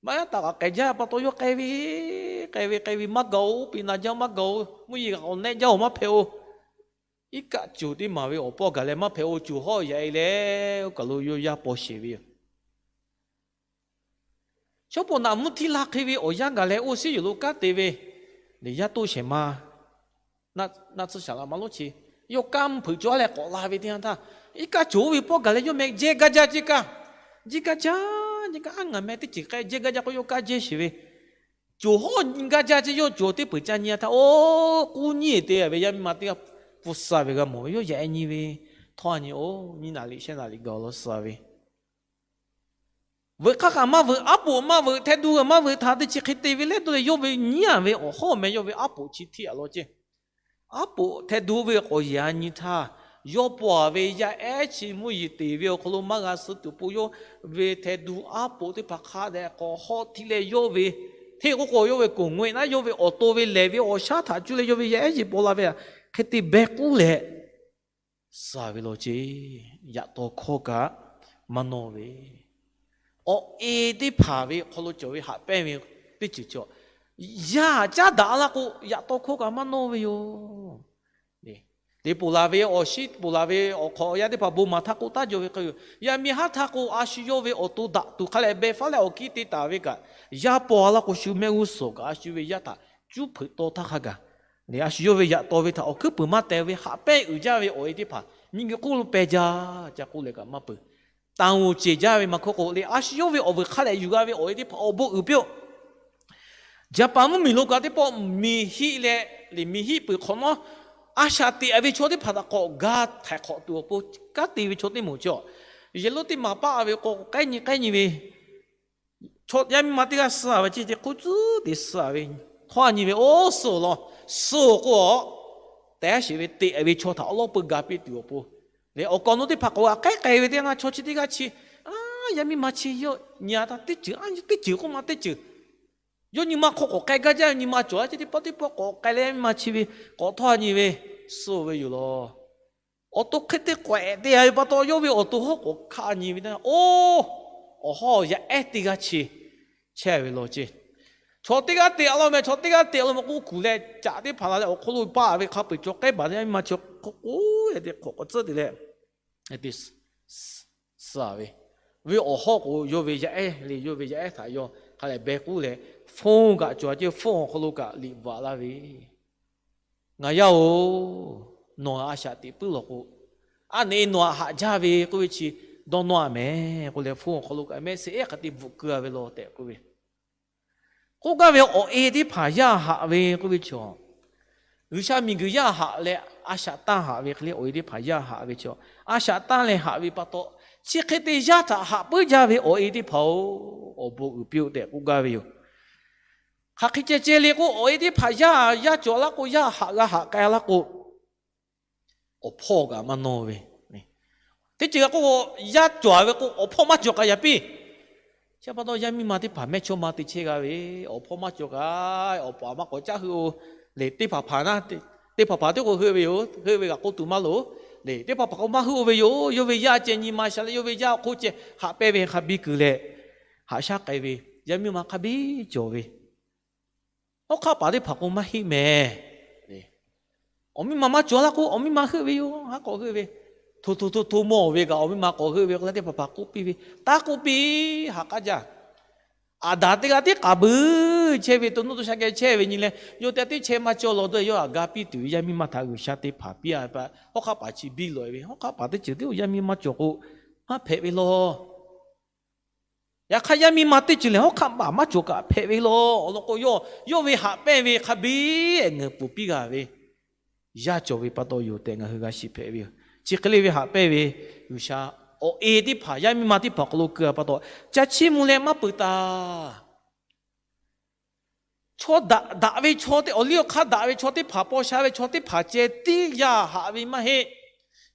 maꞈ yaˇ taꞈ kaꞈ k'ai jaˇ pa taw yawˇ k'ai ve, k'ai ve k'ai ve maˇ gaˬ-oˬ, oˇ peˬ naˍ jaˇ maˇ gaˬ-oˬ, mvuhˇ yeˬ kaꞈ k'awꞈ nehˆ jaˇ-oˬ maˇ hpehꞈ-oˬ. Iˉ kaˆ coˬ teˇ maˬ ve awˬ pawˇ gaˬ leh maˇ hpehꞈ-oˬ, coˬ hawˉ yaꞈ-e leh oˇ kaˬ lo yawˇ yaˇ paw sheˍ ve yoˬ. Chaw paw naꞈ mvuhˇ htiˇ la hk'e ve awˬ yanˇ gaˬ leh oˇ shiˉ yuˬ lo kanˉ te ve, yaˇ toˆ shehˍ ma naˆ tsuhˇ shaˍ la ma lonˉ chi, yawˇ kanˉ mvuhˇ hpeuꞈ cawˬ-a leh k'awꞈ la ve teˇ yanˇ htaˇ, iˉ kaˆ coˬ oˇ ve pawˇ gaˬ leh yawˇ meh jehˇ gaˇ jaˇ ceˇ kaˇ, jehˇ gaˇ jaˇ ceˇ kaˇ, a ngaˬ meh teˇ ceuˬ k'ai jehˇ gaˇ jaˇ k'o yawˇ kanˉ jehˇ sheˍ ve, coˬ hawˉ nyi gaˇ jaˇ ceˇ. Yawˇ coˬ teˇ peuˬ ca nyi-a htaˇ, oˇ k'uˉ nyiˇ te-a ve yaˇ miˇ ma teˇ g'aˇ hpu suh ve g'a mawˬ ve, yawˇ yaꞈ-e nyi ve, htawˇ-a nyi-oˬ, nyiˇ naˍ riˍ shehˆ naˍ riˍ gaˬ-oˬ law suh ve Veuꞈ hk'aˇ kaꞈ maˇ veuꞈ, aˉ poꞈ maˇ veuꞈ, hteh du kaꞈ maˇ veuꞈ htaꞈ teˇ chi hk'e te ve leh tuˬ leh, yawˇ ve nyiˉ-a ve awˬ hawˉ meh yawˇ ve aˉ poꞈ chi hteˇ-a law ceˇ. Aˉ poꞈ hteh du ve k'awꞈ yeˬ-a nyi htaˇ, yawˇ paw-a ve yaˇ ehˉ chi mvuhˇ yeˬ teˍ ve awˬ hk'aw lo maˇ g'a suh tuˬ awˬ pon yawˇ ve hteh du aˉ poꞈ teˇ hpaˍ hk'a dehꞈ k'awꞈ hawˆ htiˇ leh yawˇ ve, hteˇ k'oˆ k'o yawˇ ve koˬ ngeuꞈ naˉ yawˇ ve awˬ to ve lehˬ ve awˬ shaˉ htaꞈ cuˇ leh yawˇ ve yaˇ ehˉ yeˬ paw la ve htaꞈ hk'e te behˇ k'uˉ leh suh-a ve law ceˇ. Yaꞈ taw hkawˇ kaꞈ maˇ nawˇ ve, awˬ e teˇ hpaˍ ve awˬ hk'aw lo cawˬ ve haꞈ pehnˇ ve teˇ ceuˬ cawˬ, yaˇ caˉ daꞈ laˇ k'o, yaꞈ taw hkawˇ kaꞈ maˇ nawˇ ve yoˬ. Te ponˬ laˬ ve awˬ shiˉ ponˬ laˬ ve awˬ hk'awꞈ yaˇ teˇ hpaˍ bon maˍ htaˇ k'oˆ taˉ jaw ve k'o, yaˇ miˇ haˉ htaˇ k'o, a shu yawˇ ve awˬ to daꞈ tuˬ hk'a lehꞈ beh faˉ leh awˬ kiˇ te taˍ ve kaꞈ, yaˇ paw-a laˇ k'o, shu mehˆ g'uˇ suhˍ kaꞈ a shu ve yaˇ htaꞈ cuˉ hpeuꞈ taw htaˇ hk'a gaˬ, a shu yawˇ ve yaꞈ taw ve htaꞈ awˬ hkuiˉ puiˍ maˇ teh ve haꞈ pehnˇ uiˍ jaˇ ve awˬ e teˇ hpaˍ nyiˇ g'uiˬ k'oˆ lo peh jaˇ ca k'oˆ leh kaꞈ maˇ peuˬ. Taˍ uˍ ceˬ jaˇ ve maˇ hkawˇ k'o le, a shu yawˇ ve awˬ vuiˬ hk'a dehꞈ yuˬ g'a ve awˬ e teˇ hpaˍ awˬ bon uiˍ piˇ-oˆ. Jaˍpaˍ mvuhˇmiˬ lo kaꞈ teˇ pawˆ miˬ hiˆ leh, miˬ hiˆ peuˬ hk'awꞈ nawˉ, a shaꞈ teꞈ-a ve chaw teˇ hpaˍ htaꞈ k'awꞈ ga htaiˍ hk'awꞈ tuˬ awˬ pon kanˉ te ve chaw teˇ moˍ chi-a, yehˬ lonˉ teˇ maˍ paˆ ve k'o k'ai nyi k'ai nyi ve, yaˇ miˇ ma teˇ g'aˇ suh-a ve ceˇ, teˇ hk'oˆ tcuhˉ te suh-a ve, htawˇ-a nyi ve, oˇ suh-oˬ law, suh-oˬ k'o, tehˉ sheˍ ve teꞈ ve chaw htaꞈ awˉ lawˉ peu ga piˇ tuˬ awˬ pon, leh awˬ kaw nawˉ teˇ hpaˍ k'awꞈ g'a k'ehˉ k'ai ve teˇ yanˇ, chaw chi teˇ g'aˇ chi, a, yaˇ miˇ ma chi yawˇ nyi-a htaˇ teˇ ceuˬ, a, teˇ ceuˬ k'oˆ ma teˇ ceuˬ, yawˇ nyi ma hk'aw k'awꞈ k'ai gaˇ jaˇ ve, nyi ma cawˬ-a ceˇ, teˇ pawˆ teˇ pawˆ k'awꞈ k'ai leh yaˇ miˇ ma chi ve k'awꞈ htawˇ-a nyi ve, suh-oˬ ve yoˬ law. Awˬ to hk'e te k'awꞈ ehˍ te-a ve pa taw, yawˇ ve awˬ to hawˉ k'awꞈ hkaˆ nyi ve teˇ yanˇ, oˇ, awˬ hawˉ yaˇ ehˉ teˇ g'aˇ chi chehˇ ve law ceˇ. Chaw teˇ g'aˇ teꞈ-a law meh, chaw teˇ g'aˇ teꞈ-a law meh k'oˆ kuˬ leh caꞈ teˇ hpaˍ la leh awˬ hk'aw lo paˆ ve hk'a peu-eˬ cawˬ k'ehˉ baˬ yaˇ miˇ ma chi k'oˆ k'o, te hk'awꞈ k'awꞈ tcuhˉ te leh suh-a ve, ve awˬ hawˉ k'o yawˇ ve yaˇ ehˉ le, yawˇ ve yaˇ ehˉ htaꞈ yawˇ hk'a lehꞈ beh k'uˉ leh, hpfuhˇ kaꞈ cawˬ-a ceˇ, hpfuhˇ awˬ hk'aw lo kaꞈ liꞈ bvuhꞈ laˇ ve, Ngaˬ yaˇ-oˬ, nawˬ htaꞈ a shaꞈ teꞈ puiˉ law k'o, a neꞈ nawˬ htaꞈ haꞈ jaˇ ve k'oˆ ve chi dawˇ nawˇ-a mehˍ k'oˆ leh, hpfuhˇ awˬ hk'aw lo kaꞈ mehˆ shiˍ ehˉ hk'a te bvuhꞈ keu-a ve law tehꞈ k'oˆ ve K'oˆ gaˇ ve, awˬ e teˇ hpaˍ yaˇ haꞈ ve k'oˆ ve chaw, G'uiˬsha miˬguiˬ yaˇ haꞈ leh a shaꞈ tanˇ haꞈ ve hk'e le, awˬ e teˇ hpaˍ yaˇ haꞈ ve chaw, a shaꞈ tanˇ leh haꞈ ve pa taw, chi hk'e te yaˇ htaꞈ haꞈ puiˉ jaˇ ve awˬ e teˇ hpaˍ-oˬ, awˬ bon uiˍ piˇ-oˆ tehꞈ k'oˆ gaˇ ve yoˬ. Hk'aˬ hk'e ceh ceh le k'o, awˬ e teˇ hpaˍ yaˇ yaˇ cawˬ laˇ k'o, yaˇ haꞈ g'a haꞈ k'ai laˇ k'o, awˬ hpawˇ kaꞈ maˇ nawˇ ve. Teˇ ceuˬ k'o, yaˇ cawˬ ve k'o, awˬ hpawˇ maˇ cawˬ k'ai yaꞈ piˇ. Chi pa taw, yaˇ miˇ ma teˇ hpaˍ mehˇchawˇma te chehˇ g'a ve, awˬ hpawˇ maˇ cawˬ k'ai, awˬ paˍ maˇ k'awꞈ caˉ heuˆ-oˬ le. Teˇ hpaˍ hpaˍ na, teˇ hpaˍ hpaˍ teˇ k'o heuˆ ve yoˬ, heuˆ ve kaꞈ k'oˆ tuˬ maˇ loˍ le. Teˇ hpaˍ hpaˍ k'o maˇ heuˆ-oˬ ve yoˬ. Yawˇ ve yaˇ ceh nyi ma sha leh, yawˇ ve yaˇ awˬ hk'oˆ ceh haꞈ pehnˇ ve hk'a biˇ kuiˬ leh, haꞈ shaˉ k'ai ve, yaˇ miˇ ma hk'a biˇ cawˬ ve. Hawˉ hk'aˆ paˍ teˇ hpaˍ k'o maˇ heˆ mehˍ. Awˬ miˇ ma maˇ cawˬ laˇ k'o, awˬ miˇ ma heuˆ ve yoˬ, haˉ k'awꞈ heuˆ ve. Hto hto hto hto mawˬ ve kaꞈ, awˬ miˇ ma k'awꞈ heuˆ ve k'o, teˇ hpaˍ hpaˍ k'oˆ piˇ ve, taˇ k'oˆ piˇ, haꞈ k'aˉ jaˇ. Aˍdanˍ teˇ g'aˇ tiˉ k'aˍ beuˬ chehˇ ve, to nuˇ to sha geh chehˇ ve nyi leh, yawˇ teˇ g'aˇ tiˉ chehˇ maˇ cawˇ law dawˇ, yawˇ aꞈ ga piˇ tuˬ ve yaˇ miˇ ma htaꞈ G'uiˬsha teˇ hpaˍ piˇ-a pa. Hawˉ hk'aˆ paˍ chi biˇ lawˬ-e ve, hawˉ hk'aˆ paˍ teˇ ceuˬ tiˉ-oˬ, yaˇ miˇ maˇ cawˬ k'o, maˇ hpehꞈ ve law. Yaꞈ hk'aˇ, yaˇ miˇ ma teˇ ceuˬ lehˬ, hawˉ hk'aˆ paˍ maˇ cawˬ kaꞈ hpehꞈ ve law. Awˬ lawn k'o, yawˇ yawˇ ve haꞈ pehnˇ ve hk'a biˇ ehˍ ngeuˍ pfuhˍ piˇ g'a ve, yaˇ cawˬ ve pa taw yoˬ tehꞈ ngaˬ hui g'a shiˍ hpehꞈ ve yoˬ. Chi hk'e le ve haꞈ pehnˇ ve G'uiˬsha awˬ e teˇ hpaˍ yaˇ miˇ ma teˇ hpaˍ awˬ hk'aw lo keu-a pa taw, ca chiˇ mvuh leh maˇ peuˬ taˍ. Chaw daꞈ daꞈ ve chaw teˇ, awˬ liˇ awˬ hk'aˇ daꞈ ve chaw teˇ hpaˍ, paw sha ve chaw teˇ hpaˍ ceh tiˉ yaˇ haꞈ ve maˇ heˆ.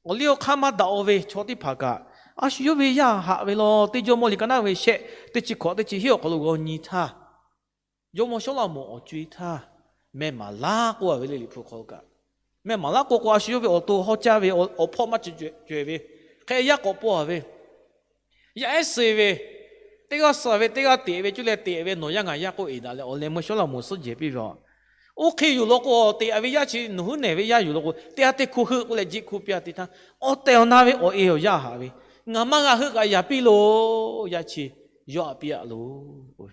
Awˬ liˇ awˬ hk'aˇ maˇ daꞈ-o ve chaw teˇ hpaˍ kaꞈ, a shu yawˇ ve yaˇ haꞈ ve law. Teˇ Jawˇmawˇ liꞈ ka naˉ ve shehˆ, teˇ chi hkawꞈ teˇ chi hiˉ awˬ hk'aw lo g'aw nyi htaˇ, Jawˇmawˇ Sawˉlaꞈmonˍ awˬ co-e htaˇ, mehˆ maˍ laˇ k'oˆ-a ve le, Liꞈ hpu hk'aw lo kaꞈ. Mehˆ maˍ laˇ k'oˆ k'o, a shu yawˇ ve awˬ to hawˉ caˇ ve, awˬ hpawˇ maˇ cawˬ cawehˬ ve, hk'e yaˇ k'awꞈ paw-a ve, yaˇ ehˉ suh ve, teˇ g'aˇ suh ve, teˇ g'aˇ teꞈ ve, cuˇ leh teꞈ ve, nawˬ yaˇ ngaˬ yaˇ k'oˆ eˍ daꞈ leh, awˬ leh meuˇ Sawˉlaꞈmonˍ suhˉ jehˬ piˇ ve, oˇ hk'e yoˬ law k'o, teꞈ ve yaˇ chi nawˬ huiˉ nehˬ ve yaˇ yoˬ law k'o, teˇ g'aˇ teˇ hkuˇ heuˆ k'oˆ leh jiˆ hkuˇ piˇ-a te htaˇ, awˬ tehˬ awˬ na ve awˬ e awˬ yaˇ haꞈ ve, ngaˬ maˇ g'a heuˆ k'ai yaꞈ piˇ loˬ. Yaˇ chi yawˇ haꞈ piˇ-a loˬ.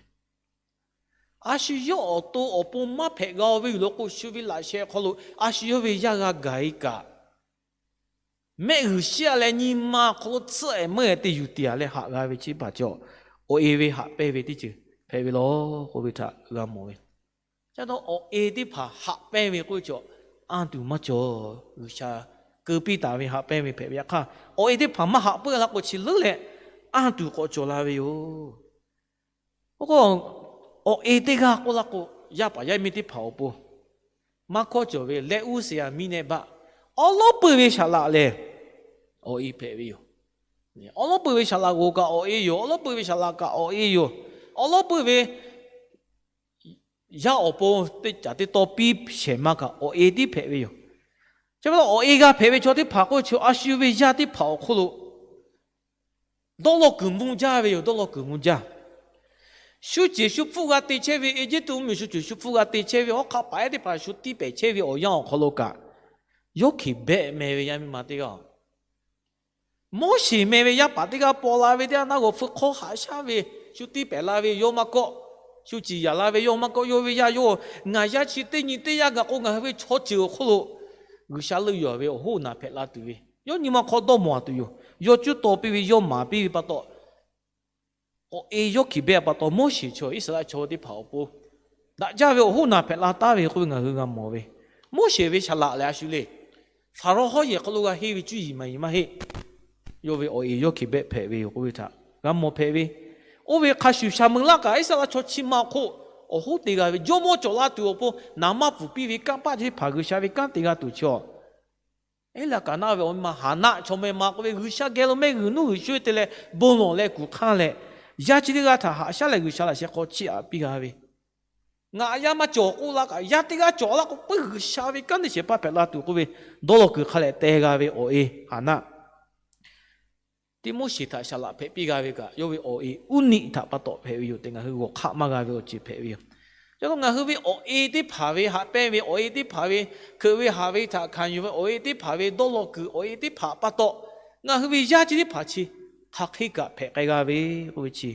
A shu yawˇ awˬ to awˬ pon maˇ hpehꞈ g'a-o ve yoˬ law k'o, shu ve laꞈ sheh hk'aw lo a shu yawˇ ve yaˇ g'a gaˬ-e kaꞈ, mehˆ g'uiˬ shiˉ-a leh nyi ma awˬ hk'aw lo tsuhˆ-ehˍ meuˇ-ehˍ te yuˬ tiˍ-a leh haꞈ g'a ve chi hpaˍ cawˬ, awˬ e ve haꞈ pehnˇ ve teˇ ceuˬ hpehꞈ ve law k'oˆ ve htaꞈ g'a mawˬ ve. Ca taw awˬ e teˇ hpaˍ haꞈ pehnˇ ve k'oˆ ve cawˬ, anˇ tuˬ maˇ cawˬ. G'uiˬsha keu piˇ taˍ ve haꞈ pehnˇ ve hpehꞈ ve yaꞈ hk'aˇ, awˬ e teˇ hpaˍ maˇ haꞈ puiˉ laˇ k'o, chi leuˉ leh anˇ tuˬ k'awꞈ cawˬ la ve yoˬ. Oˇ k'o, awˬ e teˇ g'aˇ k'oˆ laˇ k'o, yaˇ paˍ yaˇ miˇ teˇ hpaˍ awˬ pon maˇ hkawˇ cawˬ ve leh, uˉ seˍ-a miˇ nehˆ baˆ, awˉ lawˉ peuˇ ve shaˍ laꞈ lehˬ, awˬ e hpehꞈ ve yoˬ. Awˉ lawˉ peuˇ ve shaˍ laꞈ g'oˬ kaꞈ awˬ e yoˬ. Awˉ lawˉ peuˇ ve shaˍ laꞈ kaꞈ awˬ e yoˬ. Awˉ lawˉ peuˇ ve yaˇ awˬ pon teˇ caˬ teˇ taw piˇ shehˍ ma kaꞈ awˬ e tiˉ hpehꞈ ve yoˬ. Chi pa taw awˬ e g'a hpehꞈ ve chaw teˇ hpaˍ k'oˆ ve chi, a shu ve yaˇ teˇ hpaˍ awˬ hk'oˆ lo dawˇ law kuiˬ mvuh jaˇ ve yoˬ. Dawˇ law kuiˬ mvuh jaˇ. Shu ceˬ shu hpfuhˇ g'a te chehˇ ve, Eˇjiˇtuꞈ mvuhˇmiˬ shu ceˬ shu hpfuhˇ g'a te chehˇ ve, hawˉ hk'aˆ paˍ ehˉ teˇ hpaˍ shu tiˇ pehˍ chehˇ ve awˬ yanˇ awˬ hk'aw lo kaꞈ, Yawˇ hkiˬ behˆ meh ve yaˇ miˇ ma teˇ g'aˇ, Moˉseˍ meh ve yaˇ paˍ teˇ g'aˇ paw la ve teˇ g'aˇ, naˆ g'awˬ hpfuh hk'awˇ haꞈ shaˉ ve, shu tiˇ pehˍ la ve yawˇ maˇ kawˆ, shu ciˍ yanˍ la ve yawˇ maˇ kawˆ, yawˇ ve yaˇ yawˇ, ngaˬ yaˇ chi teˇ nyi teˇ yanˇ gaˬ k'o, ngaˬ hui ve chaw ceuˬ awˬ hk'oˆ lo G'uiˬsha leuˆ yuˬ-a ve awˬ hoˉ naˬ hpehꞈ la tuˬ ve, yawˇ nyi ma hk'aw dawˇ mawˬ-a tuˬ yoˬ. Yawˇ cuˉ taw piˇ ve, yawˇ maˍ piˇ ve pa taw, awˬ e yawˇ hkiˬ behˆ pa taw, Moˉseˍ chaw Iˉsaˍreˍlaˆ chaw teˇ hpaˍ awˬ pon daꞈ jaˇ ve awˬ hoˉ naˬ hpehꞈ la taˍ ve k'oˆ ve ngaˬ hui g'a mawˬ ve. Moˉseˍ ve shaˍ laꞈ lehˬ, a shu le, Hpaˍrawˇ hawˉ yehˬ hk'aw lo g'a henˇ ve cuˇ yiˍ maˍ yiˍ maˇ heˆ. Yawˇ ve awˬ e yawˇ hkiˬ behˆ hpehꞈ ve yoˬ k'oˆ ve htaꞈ g'a mawˬ hpehꞈ ve. Oˇ ve hk'a shuˍ, shaˍ meuꞈ laˇ kaꞈ Iˉsaˍreˍlaˆ chaw chi ma awˬ hk'oˆ awˬ hoˉ te g'a ve, jawˇmawˇ cawˬ la tuˬ awˬ pon naˍ maˇ pfuhˍ piˇ ve kanˇ paˆ chi teˇ hpaˍ G'uiˬsha ve kanˉ te g'a tuˬ chaw Eˇlaˍkaˍnaˆ ve awˬ miˇ ma Haˍnaˆ chaw meh ma k'oˆ ve, G'uiˬsha geh lo mehˆ g'uiˬ nuˇ g'uiˬ sho-e te leh bon lawˬ leh kuˬ hk'aˇ leh, yaˇ chi teˇ g'aˇ htaꞈ haꞈ shaˉ leh G'uiˬsha laꞈ sheh hk'aw chiˇ aꞈ piˇ g'a ve, ngaˬ yaˇ maˇ cawˬ k'oˆ la kaꞈ, yaˇ teˇ g'aˇ cawˬ laˇ k'o, puiˉ G'uiˬsha ve kanˉ teˇ shehˍ hpaˇ hpehꞈ la tuˬ k'oˆ ve, dawˇ law kuiˬ hk'a leh te g'a ve awˬ e Haˍnaˆ, teˇ Moˉseˍ htaꞈ shaˍ laꞈ hpehꞈ piˇ g'a ve kaꞈ, yawˇ ve awˬ e Uˇniˆ htaꞈ pa taw hpehꞈ ve yoˬ tehꞈ ngaˬ hui g'awˬ hk'aˆ maˇ g'a ve awˬ ceuˬ hpehꞈ ve yoˬ. Ca taw ngaˬ hui ve awˬ e teˇ hpaˍ ve haꞈ pehnˇ ve, awˬ e teˇ hpaˍ ve hkeuꞈ ve haꞈ ve htaꞈ hkanˍ yuˬ ve, awˬ e teˇ hpaˍ ve dawˇ law kuiˬ, awˬ e teˇ hpaˍ pa taw ngaˬ hui ve yaˇ chi teˇ hpaˍ chi hk'aˬ hk'e kaꞈ hpehꞈ k'ai g'a ve k'oˆ ve chi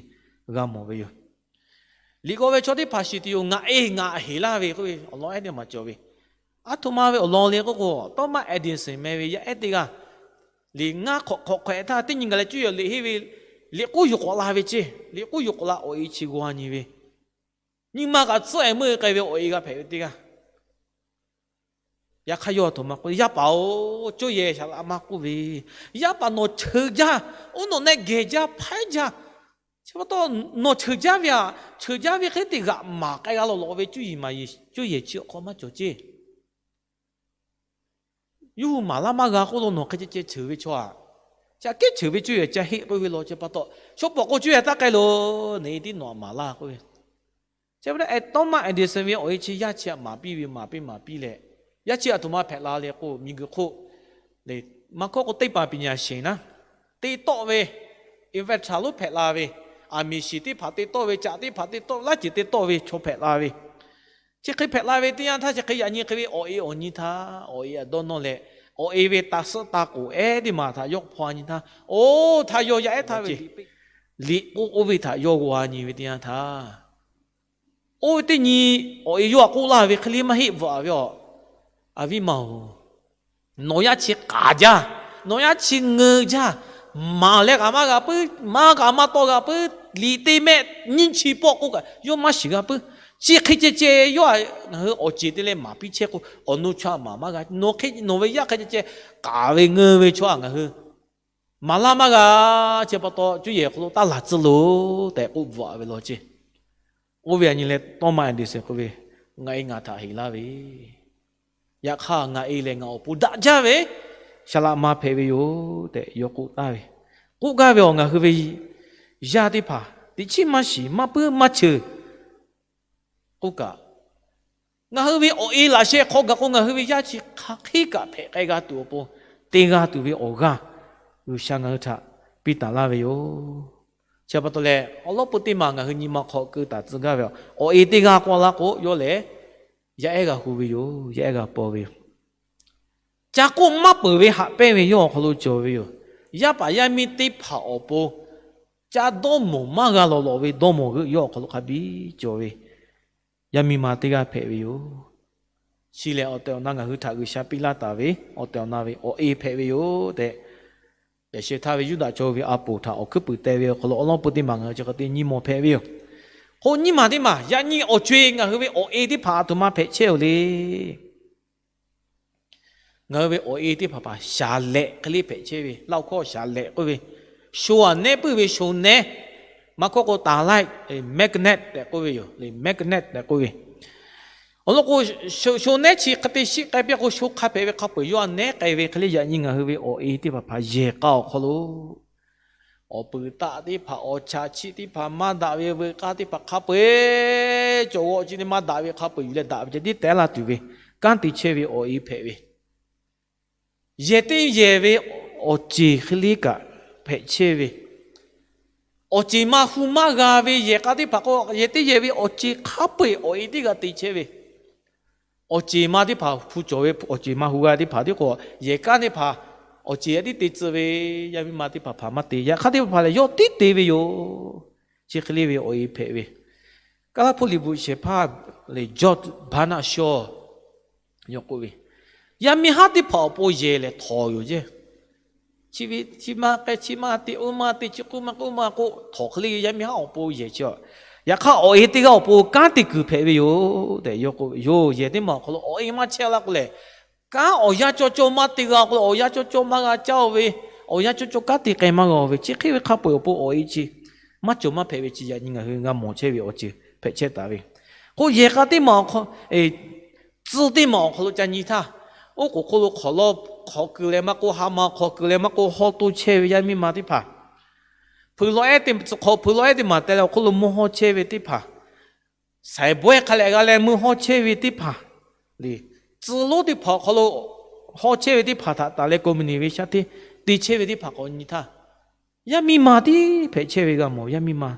g'a mawˬ ve yoˬ. Liꞈ g'aw ve chaw teˇ hpaˍ shiˍ tuˬ yoˬ. Ngaˬ e ngaˬ heˍ laˇ ve k'oˆ ve awˬ lawn ehˉ teˇ maˬ cawˬ ve, aˉ htoꞈ ma ve awˬ lawn le k'oˆ k'o, Thomas Edison meh ve yaˇ ehˉ teˇ g'aˇ liꞈ ngaˇ hk'awꞈ hk'awꞈ hk'awꞈ htaˇ, teˇ nyi gaˬ leh cuˇ yiˍ liꞈ henˇ ve, liꞈ k'oˉ yuˬ k'awꞈ la ve ceˇ. Liꞈ k'oˉ yuˬ k'awꞈ la awˬ e chi g'aw nyi ve, Nyi ma kaꞈ tcuhˉ-e meuˇ k'ai ve awˬ e g'a hpehꞈ ve teˇ g'aˇ. Yaꞈ hk'aˇ yawˇ a htoꞈ ma k'oˆ, Yaˇ paˍ-oˬ, cuˇ yehˬ shaˍ laꞈ ma k'oˆ ve, yaˇ paˍ nawˬ cheuˬ jaˇ, oˇ nawˬ neh gehˬ jaˇ hpaiˉ jaˇ. Chi pa taw nawˬ cheuˬ jaˇ ve aꞈ, cheuˬ jaˇ ve hk'e te g'aꞈ maˍ k'ai g'a lawˬ lawꞈ ve cuˇ yiˍ maˍ yiˍ, cuˇ yehˬ chi awˬ hk'aw maˇ cawˬ ceˇ. Yawˇ hui maˍ laˇ maˇ g'a k'oˆ lo nawˬ hk'e ceh ceh cheuˬ ve chaw aꞈ, chi aꞈ kehˉ cheuˬ ve cuˇ yehˬ ca heˆ k'oˆ ve law chi pa taw, shaw pawˍ k'o cuˇ yehˬ taˇ k'ai loˬ, neꞈ e tiˉ nawˬ aꞈ maˍ laˇ k'oˆ ve. Chi pa taw Thomas Edison ve awˬ e chi yaˇ chi aꞈ maˍ piˇ ve, maˍ piˇ maˍ piˇ leh, yaˇ chi aꞈ htoꞈ ma hpehꞈ la le k'o, miˬguiˬ hk'oˆ le, maˇ hkawˇ k'o သိပ္ပံပညာရှင် naˉ, te tawˆ ve, inventor lonˉ hpehꞈ la ve, aˬ miˍ shiˍ teˇ hpaˍ te tawˆ ve, caꞈ teˇ hpaˍ te tawˆ, laˇ ceuˬ te tawˆ ve chaw hpehꞈ la ve. Chi hk'e hpehꞈ la ve teˇ yanˇ htaˇ, chi hk'e yaꞈ nyi hk'e ve awˬ e awˬ nyi htaˇ, awˬ e aꞈ dawˇ nawˇ leh, awˬ e ve taˇ suhˉ taˇ k'oˍ ehˉ teˇ maˬ htaꞈ yawˇ hpaw a nyi htaˇ, oˇ htaˇ yawˇ yaˇ ehˉ htaˇ ve liꞈ k'oˆ oˇ ve htaꞈ yawˇ g'aw a nyi ve teˇ yanˇ htaˇ, oˇ ve teˇ nyi awˬ e yawˇ aꞈ k'oˆ laˇ ve hk'e le maˇ heˆ bvuhꞈ ve aˬ, Aˬ viˉ ma-oˬ, nawˬ yaˇ chi k'aˍ jaˇ, nawˬ yaˇ chi ngeu jaˇ, maˍ leh kaꞈ maˇ g'a puiˉ, maˇ kaꞈ maˇ tawˆ g'a puiˉ, liꞈ te mehˆ nyiˇ chi pawˆ k'oˆ kaꞈ yawˇ maˇ shiˍ g'a puiˉ. Chi hk'e ceh ceh yawˇ ngaˬ hui awˬ ceˬ te leh maˍ piˇ chehˇ k'o, awˬ nu chaw maˍ maˇ g'a. Nawˬ hk'e, nawˬ ve yaˇ hk'e ceh ceh k'aˍ ve ngeu ve chaw aꞈ ngaˬ hui maˍ laˇ maˇ g'a. Chi pa taw cuˇ yehˬ awˬ hk'aw lo taˇ laˬ tcuhˉ loˬ tehꞈ k'oˆ bvuhꞈ ve law ceˇ. Oˇ ve aꞈ nyi leh Thomas Edison k'oˆ ve, Ngaˬ e ngaˬ htaꞈ heˍ laˇ ve, yaꞈ hk'aˇ ngaˬ e lehˬ ngaˬ awˬ pon daꞈ jaˇ ve shaˍ laꞈ ma hpehꞈ ve yoˬ tehꞈ yawˇ k'oˆ taˍ ve. K'oˆ gaˇ ve awˬ ngaˬ hui ve yaˇ teˇ hpaˍ teꞈ chiˉ maˇ shiˍ maˇ puiˉ maˇ cheuˬ k'oˆ kaꞈ, ngaˬ hui ve awˬ e laꞈ sheh hk'aw gaˬ k'o ngaˬ hui ve yaˇ chi hk'aˬ hk'e kaꞈ hpehꞈ k'ai g'a tuˬ awˬ pon te g'a tuˬ ve awˬ g'aˇ G'uiˬsha ngaˬ hui htaꞈ piˇ taˍ laˇ ve yoˬ. Chi pa taw leh awˬ lawn peu teˇ maˬ ngaˬ hui nyi ma hk'aw keu taˍ tcuh gaˇ ve, awˬ e teˇ g'aˇ k'awꞈ la k'o yawˇ lehˬ yaˇ ehˉ g'a hu ve yoˬ, yaˇ ehˉ g'a paw ve yoˬ. Ca k'oˆ maˇ peuˬ ve haꞈ pehnˇ ve yawˇ awˬ hk'aw lo cawˬ ve yoˬ. Yaˇ paˍ yaˇ miˇ teˇ hpaˍ awˬ pon ca dawˇ mawˬ maˇ g'a lawˬ lawꞈ ve dawˇ mawˬ g'euˆ yawˇ awˬ hk'aw lo hk'a biˇ cawˬ ve yaˇ miˇ ma teˇ g'aˇ hpehꞈ ve yoˬ. Chi lehˬ awˬ tehˬ awˬ na ngaˬ hui htaꞈ G'uiˬsha piˇ laˇ taˍ ve awˬ tehˬ awˬ na ve awˬ e hpehꞈ ve yoˬ tehꞈ, yaꞈ sheh htaˇ ve Yuˇdaꞈ chaw ve a poˍ htaꞈ awˬ hkuiˉ puiˍ teh ve awˬ hk'aw lo awˬ lawn peu teˇ maˬ ngaˬ hui chi hk'e te nyi mawˬ hpehꞈ ve yoˬ. K'o nyiˇ maˬ teˇ maˬ yaꞈ nyi awˬ co-e ngaˬ hui ve awˬ e teˇ hpaˍ aˬ htoꞈ ma hpehꞈ chehˇ-oˬ le. Ngaˬ hui ve awˬ e teˇ hpaˍ hpaˍ shaˍ lehꞈ hk'e le hpehꞈ chehˇ ve, Laˇ huˍ hkawˇ shaˍ lehꞈ k'oˆ ve, sho aꞈ nehˉ puiˉ ve sho nehˉ, maˇ hkawˇ k'o taˍ laiˆ, magnet tehꞈ k'oˆ ve yoˬ le, magnet tehꞈ k'oˆ ve. Awˬ lawn k'o, sho nehˉ chi hk'e te shiˆ k'ai piˇ k'o, sho hk'a hpehꞈ ve hk'a peu-eˬ yawˇ a nehˉ k'ai ve hk'e le yaꞈ nyi ngaˬ hui ve awˬ e teˇ hpaˍ hpaˍ yehˬ k'a awˬ hk'aw lo awˬ puiˍ taˆ teˇ hpaˍ, awˬ chaꞈ chiˆ teˇ hpaˍ, maˇ daꞈ ve veuꞈ k'aˇ teˇ hpaˍ hk'a peu-eˬ cawˬ g'aw ci le, maˇ daꞈ ve hk'a peu-eˬ yuˬ leh daꞈ ve ceh tiˉ tehˉ laˇ tuˬ ve kanˉ te chehˇ ve awˬ e hpehꞈ ve, yehˬ teˇ yehˬ ve awˬ ceˬ hk'e le kaꞈ hpehꞈ chehˇ ve, awˬ ceˬ ma hu maˇ g'a ve yehˬ k'a teˇ hpaˍ k'o, yehˬ teˇ yehˬ ve awˬ ceˬ hk'a peu-eˬ awˬ e teˇ g'aˇ te chehˇ ve, awˬ ceˬ ma teˇ hpaˍ hpu cawˬ ve awˬ ceˬ ma hu g'a teˇ hpaˍ tiˉ k'o, yehˬ kanˉ teˇ hpaˍ awˬ ceˬ a tiˉ te tcuh ve, yaˇ miˇ ma teˇ hpaˍ hpaˍ maˇ te. Yaꞈ hk'aˇ teˇ hpaˍ lehˬ yawˇ tiˉ te ve yoˬ. Chi hk'e le ve awˬ e hpehꞈ ve, Kaˇlaˇ hpuˇ liꞈ bvuhꞈ shehˍ hpaˇ lehˬ George Bernard Shaw yawˇ k'oˆ ve, yaˇ miˇ haˉ teˇ hpaˍ awˬ pon yehˬ lehˬ htawnˍ yoˬ ceˇ. Chi ve chi maˇ k'ai, chi maˇ te, oˇ maˇ te, chi k'oˆ maˇ k'oˆ maˇ k'oˆ, htawnˍ hk'e le yaˇ miˇ haˉ awˬ pon yehˬ chi, yaꞈ hk'aˇ awˬ e teˇ g'aˇ awˬ pon kanˉ te kuiˬ hpehꞈ ve yoˬ tehꞈ yawˇ k'oˆ ve yoˬ. Yehˬ teˇ maˬ awˬ hk'aw lo awˬ e maˇ chehˇ laˇ k'o lehˬ, kanˉ awˬ yanˇ cawˇ cawˇ maˇ te g'a k'o, awˬ yanˇ cawˇ cawˇ maˇ g'a caˇ-o ve, awˬ yanˇ cawˇ cawˇ kanˉ te k'ai maˇ g'a-o ve, chi hk'e ve hk'a peu-eˬ awˬ pon awˬ e chi maˇ cawˬ maˇ hpehꞈ ve chi yaꞈ nyi ngaˬ hui g'a mawˬ chehˇ ve awˬ ceuˬ hpehꞈ chehˇ taˍ ve. K'o yehˬ k'a teˇ maˬ awˬ hk'aw, tcuh teˇ maˬ awˬ hk'aw lo ca nyi htaˇ, oˉ k'oˍ hk'oˆ lo hk'awˍ lawˇ hk'awꞈ keu leh maˇ k'oˆ, ha ma hk'awꞈ keu leh maˇ k'oˆ, hawˇ toˇ chehˇ ve yaˇ miˇ ma teˇ hpaˍ, hpeuꞈ lawꞈ ehˉ teˇ, tcuh hk'awꞈ hpeuꞈ lawꞈ ehˉ teˇ maˬ teh leh awˬ hk'oˆ lo mvuhˇ hawˇ chehˇ ve teˇ hpaˍ, saiˍ bawehˇ hk'a lehꞈ g'a leh mvuhˇ hawˇ chehˇ ve teˇ hpaˍ le, tcuh lonˉ teˇ hpaˍ awˬ hk'aw lo hawˇ chehˇ ve teˇ hpaˍ htaꞈ taˍ leh ကုမ္ပဏီ ve shaˉ hteˇ te chehˇ ve teˇ hpaˍ k'awꞈ nyi htaˇ, yaˇ miˇ ma tiˉ hpehꞈ chehˇ ve g'a mawˬ. Yaˇ miˇ ma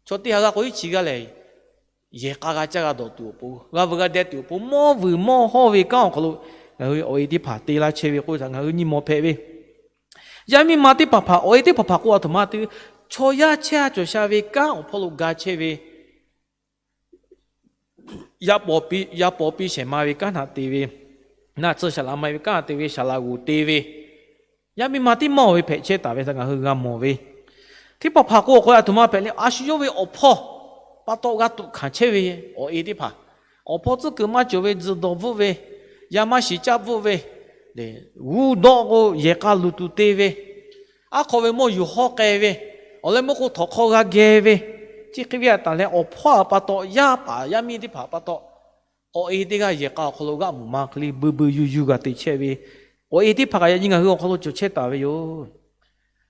chaw teˇ ha g'a k'o iˉ chi g'aˇ lehˬ, yehˬ k'a g'a caˇ g'a dawˬ tuˬ awˬ pon, g'a veuꞈ g'a deh tuˬ awˬ pon, mawˇ vuiˬ mawˇ hawˇ ve kanˉ awˬ hk'aw lo ngaˬ hui awˬ e teˇ hpaˍ te laˇ chehˇ ve k'oˆ ve htaꞈ ngaˬ hui nyi mawˬ hpehꞈ ve. Yaˇ miˇ ma teˇ hpaˍ hpaˍ awˬ e teˇ hpaˍ hpaˍ k'o aˬ htoꞈ ma te ve, chaw yaˇ chehˇ a cawˬ sha ve kanˉ awˬ hpawˇ lo ga chehˇ ve, yaˇ paw piˇ shehˍ ma ve kanˉ htaꞈ te ve, naˆ tsuhˇ shaˍ laꞈ ma ve kanˉ htaꞈ te ve, shaˍ laꞈ g'oˍ te ve, yaˇ miˇ ma teˇ maˇ awˬ ve hpehꞈ chehˇ taˍ ve htaꞈ ngaˬ hui g'a mawˬ ve. Teˇ hpaˍ hpaˍ k'o awˬ hk'aw lo aˬ htoꞈ ma hpehꞈ le, a shu yawˇ ve awˬ hpawˇ pa taw g'a tuꞈ hkanˍ chehˇ ve awˬ e teˇ hpaˍ, awˬ hpawˇ tcuhˉ kuiˬ maˇ cawˬ ve, tzuhˬ dawˬ bvuhˆ ve, yaˇ maˇ shiˍ caˇ bvuhˆ ve, g'uˇ dawˆ k'o yehˬ k'a luˬ tuˬ te ve, aˉ hk'aw ve mawˇ yuˬ hawˉ k'ai ve, awˬ leh meuˇ k'o htawnˍ hk'aw g'a geh ve, chi hk'e ve htaꞈ taˍ leh awˬ hpawˇ htaꞈ pa taw, yaˇ paˍ yaˇ miˇ teˇ hpaˍ pa taw, awˬ e teˇ g'aˇ yehˬ k'a awˬ hk'aw lo g'aˆ muˍ ma hk'e le beu beu yuˬ yuˬ g'a te chehˇ ve, awˬ e teˇ hpaˍ kaꞈ yaꞈ nyi ngaˬ hui awˬ hk'aw lo cawˬ chehˇ taˍ ve yoˬ.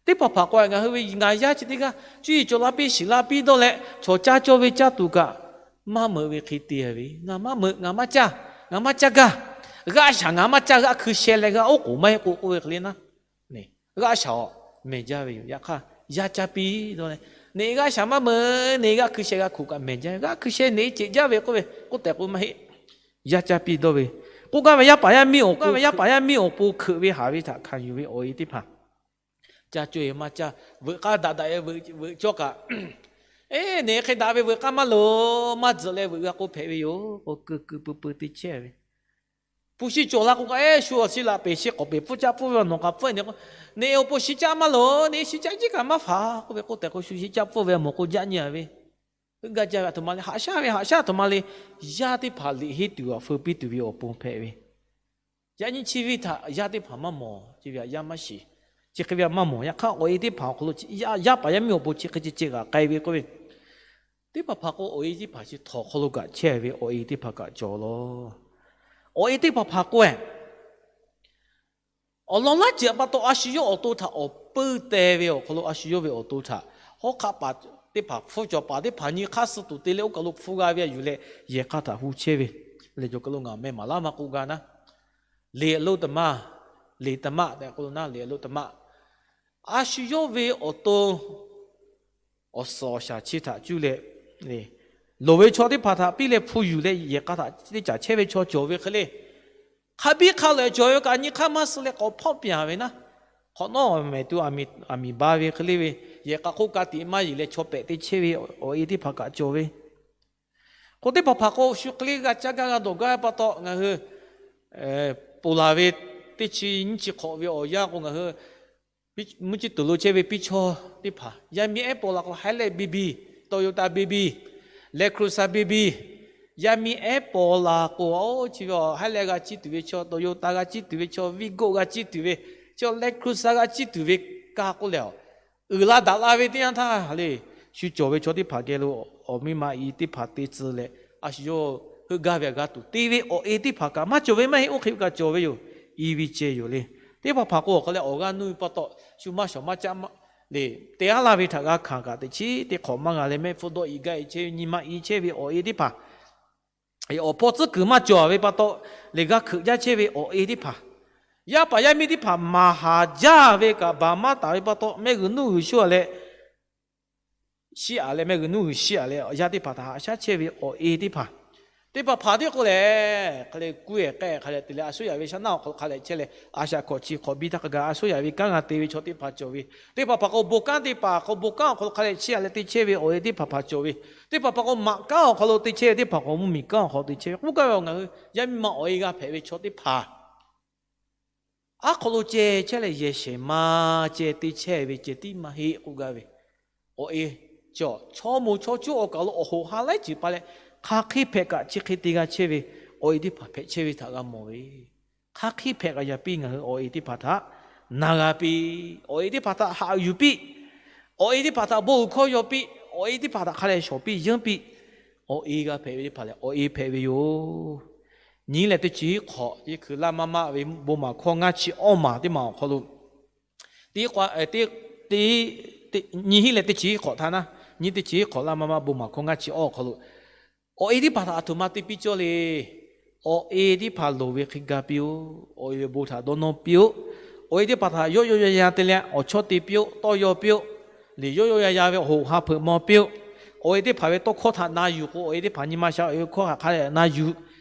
Teˇ hpaˍ hpaˍ k'o ngaˬ hui ve ngaˬ yaˇ chi teˇ g'aˇ cuˇ yiˍ cawˬ la piˇ shiˍ la piˇ dawˇ leh, chaw caˇ cawˇ ve caˇ tuˬ kaꞈ maˇ meuꞈ ve hk'e te ve, ngaˬ maˇ meuꞈ, ngaˬ maˇ caˇ, ngaˬ maˇ caˇ gaˇ, g'aˆ shaˍ ngaˬ maˇ caˇ, g'aˆ hkui sheh leh g'a oˉ k'oˍ maˇ heˆ k'o k'oˆ ve hk'e le naˉ, g'aˆ shaˍ awˬ mehˬ jaˇ ve yoˬ. Yaꞈ hk'aˇ, yaˇ caˇ piˇ dawˇ leh, neꞈ g'aˆ shaˍ maˇ meuꞈ, neꞈ g'aˆ hkui sheh g'a hkoˍ kaꞈ mehˬ jaˇ ve, g'aˆ hkui sheh neꞈ ceꞈ jaˇ ve k'oˆ ve k'oˆ tehꞈ k'o maˇ heˆ. Yaˇ caˇ piˇ dawˇ ve, k'oˆ gaˇ ve yaˇ paˍ yaˇ miˇ awˬ, k'oˆ gaˇ ve yaˇ paˍ yaˇ miˇ awˬ pon hkeuꞈ ve haˍ ve htaꞈ hkanˍ yuˬ ve awˬ e teˇ hpaˍ, caˇ cawˇ e maˇ caˇ, veuꞈ k'aˇ daꞈ daꞈ e veuꞈ cawˇ kaꞈ, eˬ, neꞈ hk'e daꞈ ve veuꞈ k'aˇ maˇ loˍ, maˇ tzuhꞈ leh veuꞈ g'a k'o hpehꞈ ve yoˬ. K'o keu keu peu peu te chehˇ ve, hpu shi cawˬ la k'o kaꞈ, eˬ, shu awˬ shi laꞈ peˍ shi k'awꞈ peˍ pfuhˇ caˇ pfuhˇ ve awˬ nawˬ k'aꞈ pfuhˇ e ne k'o, neꞈ awˬ pon shi caˇ maˇ loˍ, neꞈ shi caˇ jiˇ kaꞈ maˇ faˍ k'oˆ ve k'oˆ tehꞈ k'o, shu shi caˇ pfuhˇ ve a mawˬ k'o jaˆ nyi a ve, heuˆ gaˇ jaˇ ve a htoꞈ ma le, haꞈ shaˉ ve haꞈ shaˉ a htoꞈ ma le, yaˇ teˇ hpaˍ liꞈ henˇ tuˬ awˬ feu piˇ tuˬ ve awˬ pon hpehꞈ ve, yaꞈ nyi chi ve htaꞈ yaˇ teˇ hpaˍ maˇ mawˬ, chi ve htaꞈ yaˇ maˇ shiˍ, chi hk'e ve htaꞈ maˇ mawˬ. Yaꞈ hk'aˇ awˬ e teˇ hpaˍ awˬ hk'aw lo yaˇ paˍ yaˇ miˇ awˬ pon chi hk'e ceh ceh g'aꞈ k'ai ve k'oˆ ve, teˇ hpaˍ hpaˍ k'o awˬ e teˇ hpaˍ chi htawnˍ hk'aw lo kaꞈ chehˇ ve awˬ e teˇ hpaˍ kaꞈ cawˬ law. Awˬ e teˇ hpaˍ hpaˍ k'o e, awˬ lawn laˇ ceuˬ pa taw a shu yawˇ awˬ to htaꞈ awˬ peuˇ teh ve awˬ hk'aw lo a shu yawˇ ve awˬ to htaꞈ hawˉ hk'aˆ paˍ teˇ hpaˍ hpfuhˇ cawˬ, paˍ teˇ hpaˍ nyi hk'aˇ suh tuˬ te leh oˇ kaˬ lo hpfuhˇ g'a ve a yuˬ leh yehˬ hk'aˇ htaꞈ hu chehˇ ve, leh cawˬ kaˬ lo ngaˬ meh maˍ laˇ maˇ k'oˆ gaˇ naˉ, liꞈ lo taˍ maˇ, liꞈ taˍ maˇ tehꞈ k'oˆ lo naˉ, liꞈ lo taˍ maˇ, a shu yawˇ ve awˬ to awˬ suhˍ awˬ shaˍ chi htaꞈ cuˇ leh, loˍ ve chaw teˇ hpaˍ htaꞈ piˇ leh hpu yuˬ leh yehˬ k'a htaꞈ teˇ caˬ chehˇ ve chaw cawˬ ve hk'e le. Hk'a biˇ hk'a lehˬ cawˬ ve kaꞈ nyi hk'aˇ maˇ suh leh k'awꞈ hpawˆ pyaˍ ve naˉ, hk'awꞈ nawˉ mehˍ tuˬ aˬ miˍ ba ve hk'e le ve, yehˬ k'a hk'oˆ ka tiꞈ maˇ yeˬ leh chaw pehꞈ te chehˇ ve awˬ e teˇ hpaˍ kaꞈ cawˬ ve, k'o teˇ hpaˍ hpaˍ k'o shu hk'e le g'a caˇ gaˇ g'a dawˬ gaˇ pa taw ngaˬ hui ponˬ laˬ ve teˇ chi nyiˇ chi hk'awꞈ ve awˬ yanˇ k'o ngaˬ hui mvuhˇ ciˇ tuˬ lo chehˇ ve piˇ chaw teˇ hpaˍ yaˇ miˇ ehˉ paw la k'o Hilux BB, Toyota BB, Land Cruiser BB, yaˇ miˇ ehˉ paw la k'o, chi ve Hilux g'a ciˇ tuˬ ve chaw, Toyota g'a ciˇ tuˬ ve chaw, Vigo g'a ciˇ tuˬ ve chaw, Land Cruiser g'a ciˇ tuˬ ve kaˇ k'oˆ leh, uiˍ la daꞈ la ve teˇ yanˇ htaˇ le, shu cawˬ ve chaw teˇ hpaˍ geh lo awˬ miˇ ma i teˇ hpaˍ te tcuh leh, a shu yawˇ heuˆ gaˇ ve a g'a tuˬ te ve awˬ e teˇ hpaˍ kaꞈ maˇ cawˬ ve maˇ heˆ, oˇ hk'e kaꞈ cawˬ ve yoˬ. I ve ceh yoˬ le. Teˇ hpaˍ hpaˍ k'o awˬ hk'a leh awˬ g'aˇ nuˇ ve pa taw, shu maˇ shawˍ maˇ caˆ maˇ le, te aˉ laˇ ve htaꞈ g'a hkanˍ kaꞈ teꞈ chiˉ teˇ hk'awꞈ maˇ g'a leh mehˆ hpfuhˇ dawˆ i gaˇ e chehˇ ve, nyi ma i chehˇ ve awˬ e teˇ hpaˍ, awˬ hpawˇ tcuhˉ kuiˬ maˇ cawˬ ve pa taw, lehˬ g'a hkeuꞈ jaˇ chehˇ ve awˬ e teˇ hpaˍ, yaˇ paˍ yaˇ miˇ teˇ hpaˍ maˍ haˍ jaˇ ve kaꞈ baˬ maˇ taˍ ve pa taw, mehˆ g'uiˬ nuˇ g'uiˬ shu a leh, shiˉ a leh mehˆ g'uiˬ nuˇ g'uiˬ shiˉ a leh yaˇ teˇ hpaˍ htaꞈ haꞈ shaˉ chehˇ ve awˬ e teˇ hpaˍ, teˇ hpaˍ hpaˍ tiˉ k'oˆ lehˬ, hk'a leh kuˇ ehˍ k'ehˆ hk'a leh te leh a shuˉ yaꞈ ve shaˉ naˆ awˬ hk'aw lo hk'a leh chehˇ leh, a shaꞈ hkawꞈ chi hk'awꞈ biˇ htaˇ hk'a gaˬ a shuˉ yaꞈ ve kanˉ g'a te ve chaw teˇ hpaˍ cawˬ ve, teˇ hpaˍ hpaˍ k'o bon kanˉ teˇ hpaˍ k'o bon kanˉ awˬ hk'aw lo hk'a leh chiˇ a leh te chehˇ ve awˬ e teˇ hpaˍ hpaˍ cawˬ ve, teˇ hpaˍ hpaˍ k'o maꞈ kanˉ awˬ hk'aw lo te chehˇ ve, teˇ hpaˍ k'o mvuhˇmiˬ kanˉ awˬ hk'aw lo te chehˇ ve k'oˆ gaˇ ve awˬ ngaˬ hui yaˇ miˇ ma awˬ e g'a hpehꞈ ve chaw teˇ hpaˍ aˉ hk'aw lo ceh chehˇ leh yehˬ shehˍ ma ceh te chehˇ ve ceh tiˉ maˇ heˆ k'oˆ gaˇ ve, awˬ e chaw moˍ chaw cuˇ awˬ kaˬ lo awˬ hoꞈ ha laiˉ ceuˬ pa leh, hk'aˬ hk'e hpehꞈ kaꞈ chi hk'e te g'a chehˇ ve, awˬ e teˇ hpaˍ hpehꞈ chehˇ ve htaꞈ g'a mawˬ ve, hk'aˬ hk'e hpehꞈ kaꞈ yaꞈ piˇ ngaˬ hui awˬ e teˇ hpaˍ htaꞈ na g'a piˇ, awˬ e teˇ hpaˍ htaꞈ haꞈ yuˬ piˇ, awˬ e teˇ hpaˍ htaꞈ bon uiˍ hkawˇ yaw piˇ, awˬ e teˇ hpaˍ htaꞈ hk'a leh shawˍ piˇ yeunˇ piˇ, awˬ e g'a hpehꞈ ve teˇ hpaˍ lehˬ awˬ e hpehꞈ ve yoˬ. Nyi leh teˇ chi hiˉ hk'awꞈ, yehˬ hkui laˇ maˇ maˇ ve bon maˍ hkawˇ ngaˇ chi awˇ maˬ teˇ maˬ awˬ hk'aw lo, teˇ k'o, teˇ, teˇ, nyi hiˉ leh teˇ chi hiˉ hk'awꞈ htaˇ naˉ, nyi teˇ chi hiˉ hk'awꞈ laˇ maˇ maˇ bon maˍ hkawˇ ngaˇ chi awˇ awˬ hk'aw lo, awˬ e teˇ hpaˍ htaꞈ a htoꞈ ma te piˇ cawˇ le. Awˬ e teˇ hpaˍ loˍ ve hk'e ga piˇ-oˆ. Awˬ e ve bon htaꞈ dawˇ nawˇ piˇ-oˆ. Awˬ e teˇ hpaˍ htaꞈ yawˆ yawˆ yan yan te leh awˬ chawˇ te piˇ-oˆ, tawˇ yaw piˇ-oˆ. Liꞈ yawˆ yawˆ yan yan ve awˬ hoꞈ ha hpeuꞈ maw piˇ-oˆ. Awˬ e teˇ hpaˍ ve tawˇ hkawˇ htaꞈ na yuˬ k'o, awˬ e teˇ hpaˍ nyi ma sha awˬ e ve hkawˇ hk'aˬ hk'a leh na yuˬ.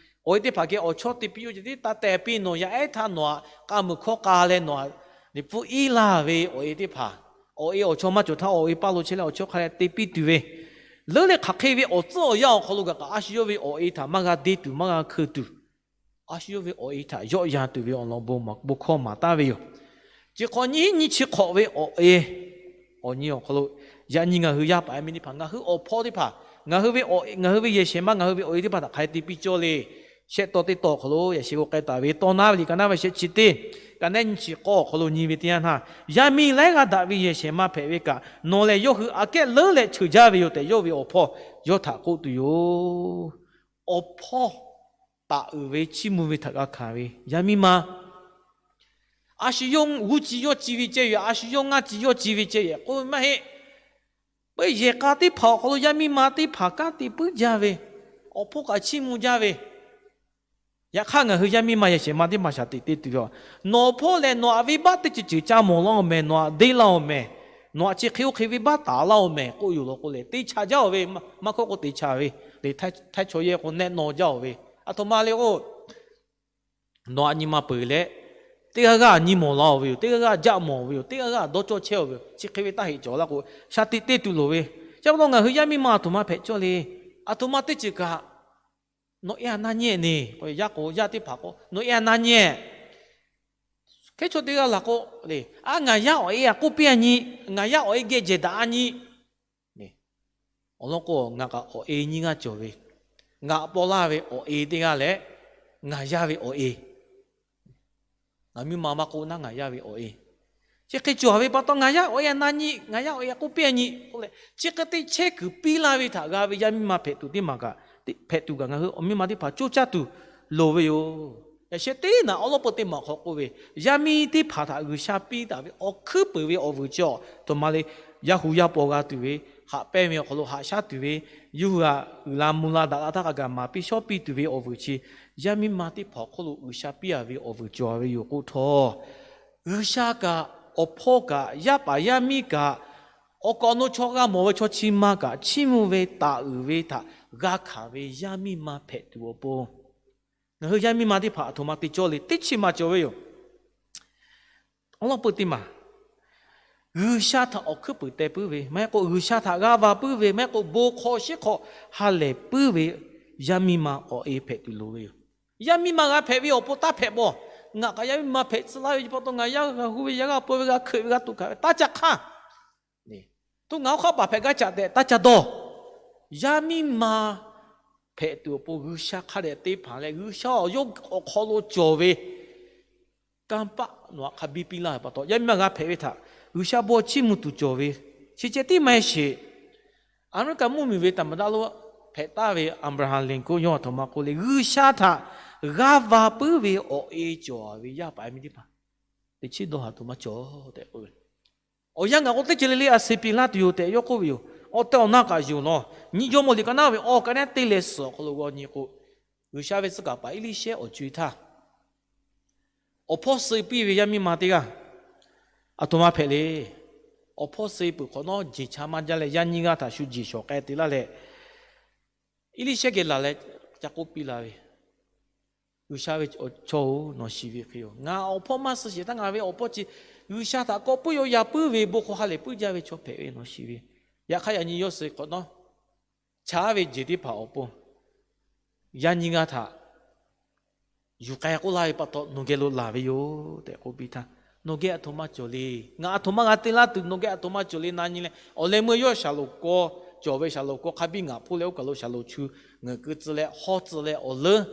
Awˬ e teˇ hpaˍ geh awˬ chawˇ te piˇ-oˆ ceh tiˉ taˇ teh piˇ, nawˬ yaꞈ ehˉ htaˇ nawˬ htaꞈ k'a muiˬ hkawˇ k'a leh nawˬ htaꞈ liꞈ hpu iˉ laˇ ve awˬ e teˇ hpaˍ, awˬ e awˬ chawˇ maˇ cawˬ htaˇ awˬ e paˇ lo chehˇ leh awˬ chawˇ hk'a leh te piˇ tuˬ ve, leuˉ leh hk'aˬ hk'e ve awˬ tcuhˉ awˬ yanˇ awˬ hk'aw lo gaˬ kaꞈ a shu yawˇ ve awˬ e htaꞈ maˇ g'a deˇ tuˬ maˇ g'a hkeu tuˬ, a shu yawˇ ve awˬ e htaꞈ yawˆ yan tuˬ ve awˬ lawn bon hkawˇ maˍ taˍ ve yoˬ. Chi hk'awꞈ nyi hiˉ nyi chi hk'awꞈ ve awˬ e, awˬ nyi awˬ hk'aw lo, yaꞈ nyi ngaˬ hui yaˇ paˍ yaˇ miˇ teˇ hpaˍ ngaˬ hui awˬ hpawˇ teˇ hpaˍ Ngaˬ hui ve awˬ, ngaˬ hui ve yehˬ shehˍ ma, ngaˬ hui ve awˬ e teˇ hpaˍ htaꞈ hk'aˬ hk'e te piˇ cawˇ le. Shehˆ tawˇ teˇ tawˇ awˬ hk'aw lo yaꞈ sheh k'o k'ai taˍ ve, tawˇ naˉ ve liꞈ ka naˉ ve shehˆ chi teˇ, ka naˉ nyiˇ chi k'awˇ awˬ hk'aw lo nyi ve teˇ yanˇ htaˇ, yaˇ miˇ laiˉ g'aˇ daꞈ ve yehˬ shehˍ ma hpehꞈ ve kaꞈ, nawˬ lehˬ yawˇ hui aꞈ kehˉ leuˉ leh cheuˬ jaˇ ve yoˬ tehꞈ, yawˇ ve awˬ hpawˇ yawˇ htaꞈ k'oˆ tuˬ yoˬ. Awˬ hpawˇ taˍ uiˍ ve chiˇ mvuh ve htaꞈ g'a hkanˍ ve yaˇ miˇ ma, a shu yawˇ g'uˇ ci yawˇ ci ve ceh yoˬ, a shu yawˇ ngaˇ ci yawˇ ci ve ceh yoˬ k'oˆ ve maˇ heˆ. Peuˬ yehˬ k'a teˇ hpaˍ awˬ hk'aw lo yaˇ miˇ ma teˇ hpaˍ kanˉ te puiˉ jaˇ ve, awˬ hpawˇ kaꞈ chiˇ mvuh jaˇ ve, yaꞈ hk'aˇ ngaˬ hui yaˇ miˇ ma yehˬ shehˍ ma teˇ hpaˍ shaˍ tiꞈ te tuˬ ve, nawˬ hpawˇ lehˬ nawˬ aꞈ venˇbaˆ teˇ ceuˬ ceuˬ ca mawˬ laˇ-oˬ mehˬ, nawˬ aꞈ deˇ laˇ-oˬ mehˬ, nawˬ aꞈ chi hk'e oˇ hk'e venˇbaˆ taˍ laˇ-oˬ mehˬ k'oˆ yoˬ law k'o lehˬ, te chaꞈ jaˇ-oˬ ve, maˇ hkawˇ k'o te chaꞈ ve le. Htaiˇ chaw yehˇ k'o nehˆ naw jaˇ-oˬ ve, aˬ htoꞈ ma le k'o, nawˬ aꞈ nyi ma peuˬ leh, teˇ g'aˇ g'aˇ nyi mawˬ la-oˬ ve yoˬ, teˇ g'aˇ g'aˇ jaˆ mawˬ ve yoˬ, teˇ g'aˇ g'aˇ dawˇ cawˇ chehˇ-oˬ ve yoˬ, chi hk'e ve taˇ heꞈ cawˬ laˇ k'o, shaˍ tiꞈ te tuˬ loˍ ve. Chi pa taw ngaˬ hui yaˇ miˇ ma aˬ htoꞈ ma hpehꞈ cawˇ le. Aˬ htoꞈ ma teˇ ceuˬ kaꞈ, nawˬ e aꞈ na nyi-ehˍ neˬ, yaˇ k'o yaˇ teˇ hpaˍ k'o nawˬ e aꞈ na nyi-ehˍ. Hkehˉ chaw teˇ g'aˇ laˬ k'o le, a ngaˬ yaˇ awˬ e aꞈ k'oˆ piˇ-a nyi, ngaˬ yaˇ awˬ e geh jehˬ daꞈ-a nyi. Awˬ lawn k'o ngaˬ kaꞈ awˬ e nyiˇ g'aˇ cawˬ ve, ngaˬ paw laˇ ve awˬ e teˇ g'aˇ leh ngaˬ yaˇ ve awˬ e, ngaˬ miˇ ma maˇ k'oˆ naˉ ngaˬ yaˇ ve awˬ e, chi hk'e cawˬ ve pa taw ngaˬ yaˇ awˬ e aꞈ na nyi, ngaˬ yaˇ awˬ e aꞈ k'oˆ piˇ-a nyi k'oˆ leh, chi hk'e te chehˇ kuiˬ piˇ laˇ ve htaꞈ g'a ve yaˇ miˇ ma hpehꞈ tuˬ teˇ maˬ kaꞈ, hpehꞈ tuˬ kaꞈ ngaˬ hui awˬ miˇ ma teˇ hpaˍ coˇ caˇ tuˬ loˍ ve yoˬ. Yaꞈ sheh teˇ naꞈ awˉ lawˉ peu teˇ maˬ hk'aw k'oˆ ve, yaˇ miˇ teˇ hpaˍ htaꞈ G'uiˬsha piˇ taˍ ve awˬ hkuiˉ peunˍ ve awˬ vuiˬ chi awˬ htoꞈ ma le, yaˇ hu yaˇ paw g'a tuˬ ve, haꞈ pehnˇ ve awˬ hk'aw lo haꞈ shaˉ tuˬ ve, yawˇ hui htaꞈ uiˍ la mvuh la daꞈ la htaˇ hk'a gaˬ maˍ piˇ shawˉ piˇ tuˬ ve awˬ vuiˬ chi, yaˇ miˇ ma teˇ hpaˍ awˬ hk'oˆ lo G'uiˬsha piˇ-a ve awˬ vuiˬ cawˬ ve yoˬ k'oˆ htawˇ, G'uiˬsha kaꞈ, awˬ hpawˇ kaꞈ, yaˇ paˍ yaˇ miˇ kaꞈ, awˬ kaꞈ awˬ nu chaw g'a mawˬ ve chaw chi ma kaꞈ chiˇ mvuh ve taˍ uiˍ ve htaꞈ g'a hkanˍ ve yaˇ miˇ ma hpehꞈ tuˬ awˬ pon, ngaˬ hui yaˇ miˇ ma teˇ hpaˍ aˬ htoꞈ ma te cawˇ le, teˇ chi ma cawˬ ve yoˬ. Awˉ lawˉ peu teˇ maˬ, G'uiˬsha htaꞈ awˬ hkuiˉ peunˍ teh puiˉ ve, maˇ heˆ k'o G'uiˬsha htaꞈ g'aˇ va puiˉ ve, maˇ heˆ k'o bon hk'aw shiˉ hk'aw ha lehˬ puiˉ ve yaˇ miˇ ma awˬ e hpehꞈ tuˬ loˍ ve yoˬ. Yaˇ miˇ ma g'a hpehꞈ ve awˬ pon taˇ hpehꞈ bawˬ. Ngaˬ kaꞈ yaˇ miˇ ma hpehꞈ tcuh laˇ ve pa taw ngaˬ yaˇ g'a hu ve, yaˇ g'a paw ve, g'a hkeuꞈ ve, g'a tuꞈ hkanˍ ve taˇ ca hk'aˇ. Tuꞈ ngaˬ awˬ hk'aw paˍ hpehꞈ gaˇ caꞈ tehꞈ taˇ ca dawˇ. Yaˇ miˇ ma hpehꞈ tuˬ awˬ pon G'uiˬsha hk'a dehꞈ te hpanˍ leh, G'uiˬsha awˬ yawˇ awˬ hk'aw lo cawˬ ve kanˇ paˆ nawˬ htaꞈ hk'a biˇ piˇ laˇ ve pa taw, yaˇ miˇ ma g'a hpehꞈ ve htaꞈ G'uiˬsha bon chiˇ mvuh tuˬ cawˬ ve, chi ceh tiˉ maˇ heˆ sheˍ. Aˍmeˍriˆkaˍ mvuhˇmiˬ ve taˍ maˍ daˆ lo hpehꞈ taˍ ve Aˍbraˍhanˍ Lincoln yawˇ aˬ htoꞈ ma k'oˆ le, G'uiˬsha htaꞈ g'aˇ va puiˉ ve awˬ e cawˬ ve yaˇ paˍ yaˇ miˇ teˇ hpaˍ teꞈ chiˉ dawˇ haˍ tuˬ maˇ cawˬ tehꞈ k'oˆ ve. Awˬ yanˇ ngaˬ k'o teˇ ceuˬ le le a suh piˇ laˇ tuˬ yoˬ tehꞈ yawˇ k'oˆ ve yoˬ. Awˬ tehˬ awˬ na kaꞈ yonˍ law. Nyiˇ Jawˇmawˇ liꞈ ka naˉ ve awˬ ka naˉ teˇ leh suhˍ awˬ hk'aw lo g'aw nyi k'o, G'uiˬsha ve tcuh kaˍ paˍ Eˇliˇshehˇ awˬ co-e htaˇ, awˬ hpawˇ suh piˇ ve yaˇ miˇ ma teˇ g'aˇ aˬ htoꞈ ma hpehꞈ le. Awˬ hpawˇ suh peuˬ hk'awꞈ nawˉ, jeˬ cha maˇ jaˇ leh yaˇ nyiˇ g'aˇ htaꞈ shu jeˬ shawˍ k'ai te laˇ leh, Eˇliˇshehˇ geh laˬ leh ca k'oˆ piˇ la ve, G'uiˬsha ve chaw-oˬ, nawˬ shiˍ ve hk'e yoˬ. Ngaˬ awˬ hpawˇ maˇ suh sheˍ htaˇ ngaˬ ve awˬ hpawˇ chi G'uiˬsha htaꞈ kawꞈ puiˉ yaw yaꞈ puiˉ ve bon hk'aw ha lehˬ puiˉ jaˇ ve chaw hpehꞈ ve nawˬ shiˍ ve. Yaꞈ hk'aˇ yaꞈ nyi yawˇ suh hk'awꞈ nawˉ, chaˇ ve jeˬ teˇ hpaˍ awˬ pon yaˇ nyiˇ g'aˇ htaꞈ yuˬ k'ai k'oˆ laˇ ve pa taw nawˬ geh lo laˬ ve yoˬ tehꞈ k'oˆ piˇ htaˇ, nawˬ geh aˬ htoꞈ ma cawˬ le. Ngaˬ aˬ htoꞈ ma g'a te laˇ tuˬ nawˬ geh aˬ htoꞈ ma cawˬ le na nyi leh, awˬ leh meuˇ yawˇ shaˍlonˍ kawˇ cawˬ ve shaˍlonˍ kawˇ hk'a biˇ ngaˬ hpoˆ leh oˇ kaˬ lo shaˍlonˍ chu ngeuˍ keu tcuh leh hawˇ tcuh leh awˬ leuˉ,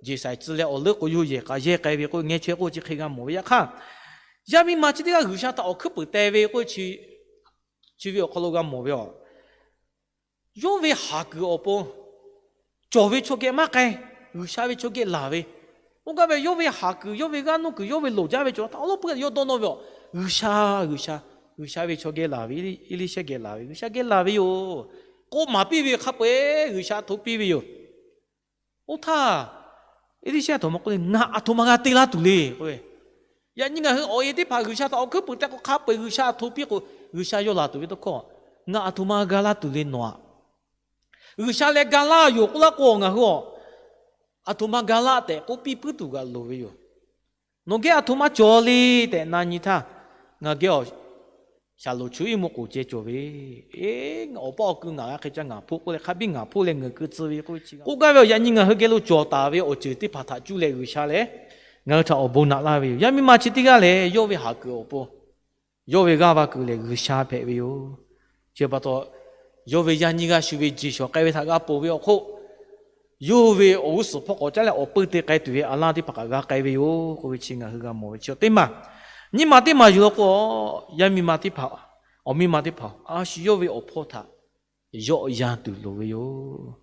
jeˬ shaiˍ tcuh leh awˬ leuˉ k'o, yawˇ yehˬ k'a yehˇ k'ai ve k'oˆ, ngeh chaweh k'oˆ chi hk'e g'a mawˬ ve. Yaꞈ hk'aˇ, yaˇ miˇ ma chi teˇ g'aˇ G'uiˬsha htaꞈ awˬ hkuiˉ peunˍ teh ve k'oˆ chi ve awˬ hk'aw lo g'a mawˬ ve yoˬ. Yawˇ ve haˍ kuiˬ awˬ pon cawˬ ve chaw geh maˇ k'ai, G'uiˬsha ve chaw geh laˬ ve. Oˇ kaˬ ve yawˇ ve haˍ kuiˬ, yawˇ ve g'aˇ nuˇ kuiˬ, yawˇ ve loˍ jaˇ ve cawˬ htaˇ awˬ lawˉ puiˉ yawˇ dawˇ nawˇ ve yoˬ. G'uiˬsha, G'uiˬsha, G'uiˬsha ve chaw geh laˬ ve, Eˇliˇshehˇ geh laˬ ve, G'uiˬsha geh laˬ ve yoˬ k'oˆ maˍ piˇ ve hk'a peu-eˬ G'uiˬsha hto piˇ ve yoˬ. Oˇ htaˇ, Eˇliˇshehˇ aˬ htoꞈ ma k'oˆ le, ngaˬ aˬ htoꞈ ma g'a te laˇ tuˬ le k'o, yaꞈ nyi ngaˬ hui awˬ e teˇ hpaˍ G'uiˬsha htaꞈ awˬ hkuiˉ peunˍ teh k'o hk'a peu-eˬ G'uiˬsha hto piˇ k'o, G'uiˬsha yawˇ laˬ tuˬ ve tawˇ hkawˇ, ngaˬ aˬ htoꞈ ma g'a laˇ tuˬ le nawˬ aꞈ. G'uiˬsha leh ga laˇ yoˬ k'oˆ laˇ k'o ngaˬ hui aˬ htoꞈ ma ga laˇ tehꞈ k'oˆ piˇ puiˉ tuˬ g'a loˍ ve yoˬ. Nawˬ geh aˬ htoꞈ ma cawˬ le tehꞈ na nyi htaˇ, ngaˬ geh awˬ shaˍlonˍ chu iˉ mvuhˇ k'oˍ ceh cawˬ ve, eˬ, awˬ paˇ awˬ kui ngaˬ g'a hk'e ca ngaˬ hpoˆ k'oˆ leh hk'a biˇ ngaˬ hpoˆ leh ngeuˍ keu tcuh ve k'oˆ ve chi, k'oˆ gaˇ ve awˬ yaꞈ nyi ngaˬ hui geh lo cawˬ taˍ ve awˬ ceuˬ teˇ hpaˍ htaꞈ cuˇ leh G'uiˬsha lehˬ ngaˬ hui htaꞈ awˬ bon naꞈ laˇ ve yoˬ. Yaˇ miˇ ma chi teˇ g'aˇ lehˬ yawˇ ve haˍ kuiˬ awˬ pon yawˇ ve g'aˇ va kuiˬ lehˬ G'uiˬsha hpehꞈ ve yoˬ. Chi pa taw, yawˇ ve yaˇ nyiˇ g'aˇ shu ve jeˬ shawˍ k'ai ve htaꞈ g'a ponˬ ve awˬ hk'oˆ, yawˇ ve awˬ g'uˇ suhˍ hpawˇ k'awꞈ caˉ leh awˬ peu te k'ai tuˬ ve a laˇ teˇ hpaˍ kaꞈ g'a k'ai ve yoˬ k'oˆ ve chi ngaˬ hui g'a mawˬ ve chi teˇ maˬ. Nyiˇ ma teˇ maˬ yuˬ law k'o, yaˇ miˇ ma teˇ hpaˍ, awˬ miˇ ma teˇ hpaˍ a shu yawˇ ve awˬ hpawˇ htaꞈ yawˆ yan tuˬ loˍ ve yoˬ.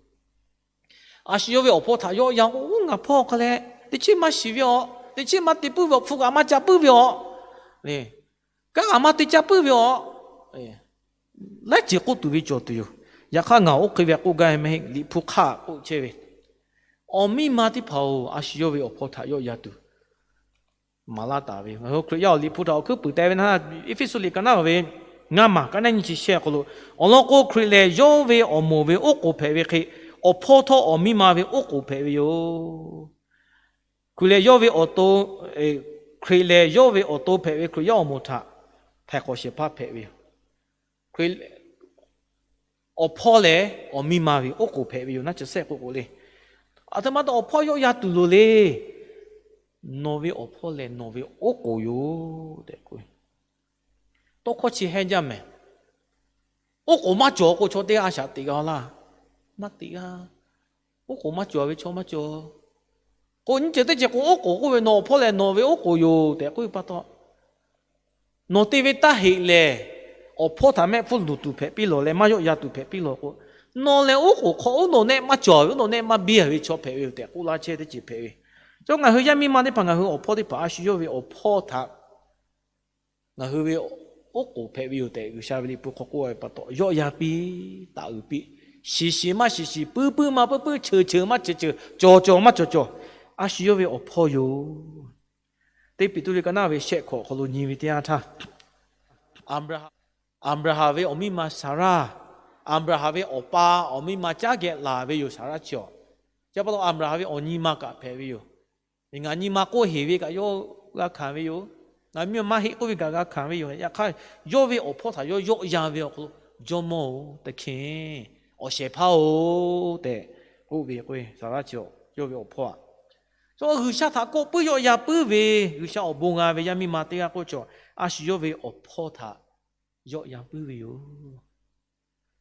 A shu yawˇ ve awˬ hpawˇ htaꞈ yawˆ yan k'o, ngaˬ hpawˇ hk'a leh teˇ chiˉ maˇ shiˍ ve awˬ, teˇ chiˉ maˇ te puiˉ ve awˬ, hpu kaꞈ maˇ ca puiˉ ve awˬ, kanˉ kaꞈ maˇ te ca puiˉ ve awˬ, laiˉ ceuˬ k'oˆ tuˬ ve cawˬ tuˬ yoˬ. Yaꞈ hk'aˇ ngaˬ oˇ hk'e ve k'oˆ gaˇ ve maˇ heˆ. Liꞈ hpu hk'aˇ k'oˆ chehˇ ve, awˬ miˇ ma teˇ hpaˍ-oˬ, a shu yawˇ ve awˬ hpawˇ htaꞈ yawˆ yan tuˬ maˍ laˇ taˍ ve. Ngaˬ hui Hkriꞈ yaˇ awˬ liꞈ hpu htaꞈ awˬ hkuiˉ puiˍ teh ve htaˇ, Eˇfeˇsuꞈ liꞈ ka naˉ ve ngaˇ maˬ ka naˉ nyiˇ chi shehˆ awˬ hk'aw lo, awˬ lawn k'o, Hkriꞈ lehˬ yawˇ ve awˬ moˍ ve oˉ k'oˍ hpehꞈ ve hk'e, awˬ hpawˇ htawˇ awˬ miˇ ma ve oˉ k'oˍ hpehꞈ ve yoˬ. Hkriꞈ lehˬ yawˇ ve awˬ to, Hkriꞈ lehˬ yawˇ ve awˬ to hpehꞈ ve Hkriꞈ yaˇ awˬ moˍ htaꞈ htaiˍ hk'awꞈ shehˍ hpaˇ hpehꞈ ve yoˬ. Hkriꞈ awˬ hpawˇ lehˬ awˬ miˇ ma ve oˉ k'oˍ hpehꞈ ve yoˬ. Naˉ chi shehˆ k'oˆ k'o le, aˬ htoꞈ ma taw awˬ hpawˇ yawˆ yan tuˬ loˍ le. Nawˬ ve awˬ hpawˇ lehˬ nawˬ ve oˉ k'oˍ yoˬ tehꞈ k'oˆ ve. Tawˇ hkawˇ chi hehnˇ jaˇ mehˍ. Oˉ k'oˍ maˇ cawˬ k'o, chaw teˇ g'aˇ a shaꞈ teꞈ g'a laˇ. Maˇ teꞈ g'a. Oˉ k'oˍ maˇ cawˬ ve chaw maˇ cawˬ. K'o, nyiˇ ceuˬ teˇ ceuˬ k'o, oˉ k'oˍ k'oˆ ve, nawˬ awˬ hpawˇ lehˬ nawˬ ve oˉ k'oˍ yoˬ tehꞈ k'oˆ ve pa taw, nawˬ te ve taˇ heꞈ lehˬ, awˬ hpawˇ htaꞈ mehˆ hpfuhˇ luˬ tuˬ hpehꞈ piˇ lawˬ leh maˇ yawˆ yan tuˬ hpehꞈ piˇ lawˬ k'o, nawˬ lehˬ oˉ k'oˍ hk'aw oˇ nawˬ nehˆ maˇ cawˬ ve, oˇ nawˬ nehˆ maˇ biˇ ve chaw hpehꞈ ve yoˬ tehꞈ k'oˆ laˇ chehˇ teˇ ceuˬ hpehꞈ ve. Chaw ngaˬ hui yaˇ miˇ ma teˇ hpaˍ ngaˬ hui awˬ hpawˇ teˇ hpaˍ a shu yawˇ ve awˬ hpawˇ htaꞈ ngaˬ hui ve oˉ k'oˍ hpehꞈ ve yoˬ tehꞈ G'uiˬsha ve liꞈ hpu hk'aw k'oˆ ve pa taw, yawˆ yan piˇ, taˍ uiˍ piˇ, shiˍ shiˍ maˇ shiˍ shiˍ, puiˉ puiˉ maˇ puiˉ puiˉ, cheuˬ cheuˬ maˇ cheuˬ cheuˬ, cawˬ cawˬ maˇ cawˬ cawˬ, a shu yawˇ ve awˬ hpawˇ yoˬ. Teˇ Peˍtruˆ liꞈ ka naˉ ve shehˆ hkawꞈ awˬ hk'aw lo nyi ve teˇ yanˇ htaˇ, Aˍbraˍhanˍ ve awˬ miˇ ma Saˍraˇ, Aˍbraˍhanˍ ve awˬ pa awˬ miˇ ma caˉ geh laˬ ve yoˬ. Saˍraˇ chi awˬ, chi pa taw Aˍbraˍhanˍ ve awˬ nyi ma kaꞈ hpehꞈ ve yoˬ. Ngaˬ nyi ma k'oˆ heˍ ve kaꞈ yawˇ g'a hkanˍ ve yoˬ. Ngaˬ miˇ ma maˇ heˆ k'oˆ ve kaꞈ g'a hkanˍ ve yoˬ. Yaꞈ hk'aˇ, yawˇ ve awˬ hpawˇ htaꞈ yawˇ yawˆ yan ve awˬ hk'aw lo, Jawˇmawˇ-oˬ, teˇ hkeh awˬ shehˍ hpaˇ-oˬ tehꞈ k'oˆ ve k'o, Saˍraˇ chi yawˇ ve awˬ hpawˇ a, chaw G'uiˬsha htaꞈ kawˆ puiˉ yawˆ yan puiˉ ve, G'uiˬsha awˬ bon g'a ve yaˇ miˇ ma teˇ g'aˇ k'oˆ chaw, a shu yawˇ ve awˬ hpawˇ htaꞈ yawˆ yan puiˉ ve yoˬ.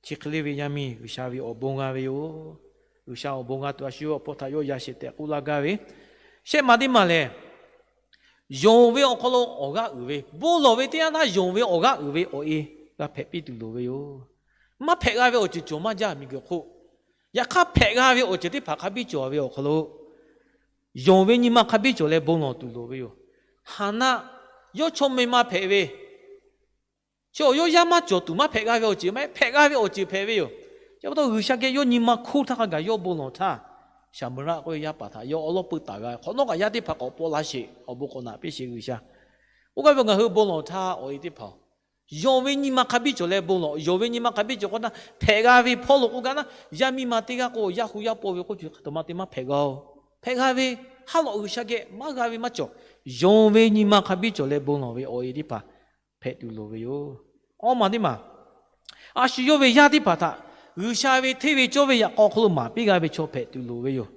Chi hk'e le ve yaˇ miˇ G'uiˬsha ve awˬ bon g'a ve yoˬ. G'uiˬsha awˬ bon g'a tuˬ a shu yawˇ awˬ hpawˇ htaꞈ yawˆ yan sheˍ tehꞈ k'oˆ laˇ gaˇ ve. Shehˆ ma teˇ maˬ lehˬ, yonˍ ve awˬ hk'aw lo awˬ g'aˇ uiˍ ve, bon lawˬ ve teˇ yanˇ htaˇ yonˍ ve awˬ g'aˇ uiˍ ve awˬ e g'a hpehꞈ piˇ tuˬ loˍ ve yoˬ. Maˇ hpehꞈ g'a ve awˬ ceuˬ cawˬ maˇ jaˇ miˬguiˬ hk'oˆ. Yaꞈ hk'aˇ, hpehꞈ g'a ve awˬ ceuˬ teˇ hpaˍ hk'a biˇ cawˬ ve awˬ hk'aw lo, yonˍ ve nyi ma hk'a biˇ cawˬ leh bon lawˬ tuˬ loˍ ve yoˬ. Haˍnaˆ, yawˇ chaw meh ma hpehꞈ ve, chi awˬ yawˇ yaˇ maˇ cawˬ tuˬ maˇ hpehꞈ g'a ve awˬ ceuˬ maˇ heˆ, hpehꞈ g'a ve awˬ ceuˬ hpehꞈ ve yoˬ. Chi pa taw G'uiˬsha geh yawˇ nyi ma hkoˇ htaˇ hk'a gaˬ yawˇ bon lawˬ htaˇ, Saˍmaˍraˆ k'oˆ ve yaˇ paˍ htaꞈ yawˇ awˉ lawˉ peuˇ taˍ g'a ve, hk'awꞈ nawˉ kaꞈ yaˇ teˇ hpaˍ k'awꞈ paw la sheˍ, awˬ bon k'awꞈ naꞈ piˇ sheˍ G'uiˬsha. Oˇ g'aˇ ve ngaˬ hui bon lawˬ htaˇ awˬ e teˇ hpaˍ-oˬ, yonˍ ve nyi ma hk'a biˇ cawˬ leh bon lawˬ. Yonˍ ve nyi ma hk'a biˇ cawˬ k'o naˉ, hpehꞈ g'a ve hpawˇ lo k'oˆ gaˇ naˉ, yaˇ miˇ ma teˇ g'aˇ k'o yaˇ hu yaˇ paw ve k'oˆ ceuˬ hk'e htoꞈ ma te maˇ hpehꞈ g'a-oˬ. Hpehꞈ g'a ve, ha lawꞈ G'uiˬsha geh maˇ g'a ve maˇ cawˬ. Yonˍ ve nyi ma hk'a biˇ cawˬ leh bon lawˬ ve awˬ e teˇ hpaˍ hpehꞈ tuˬ loˍ ve yoˬ. Awˇ maˬ teˇ maˬ, a shu yawˇ ve yaˇ teˇ hpaˍ htaꞈ G'uiˬsha ve hteˇ ve cawˇ ve yaꞈ k'aw hk'aw lo maˍ piˇ g'a ve chaw hpehꞈ tuˬ loˍ ve yoˬ.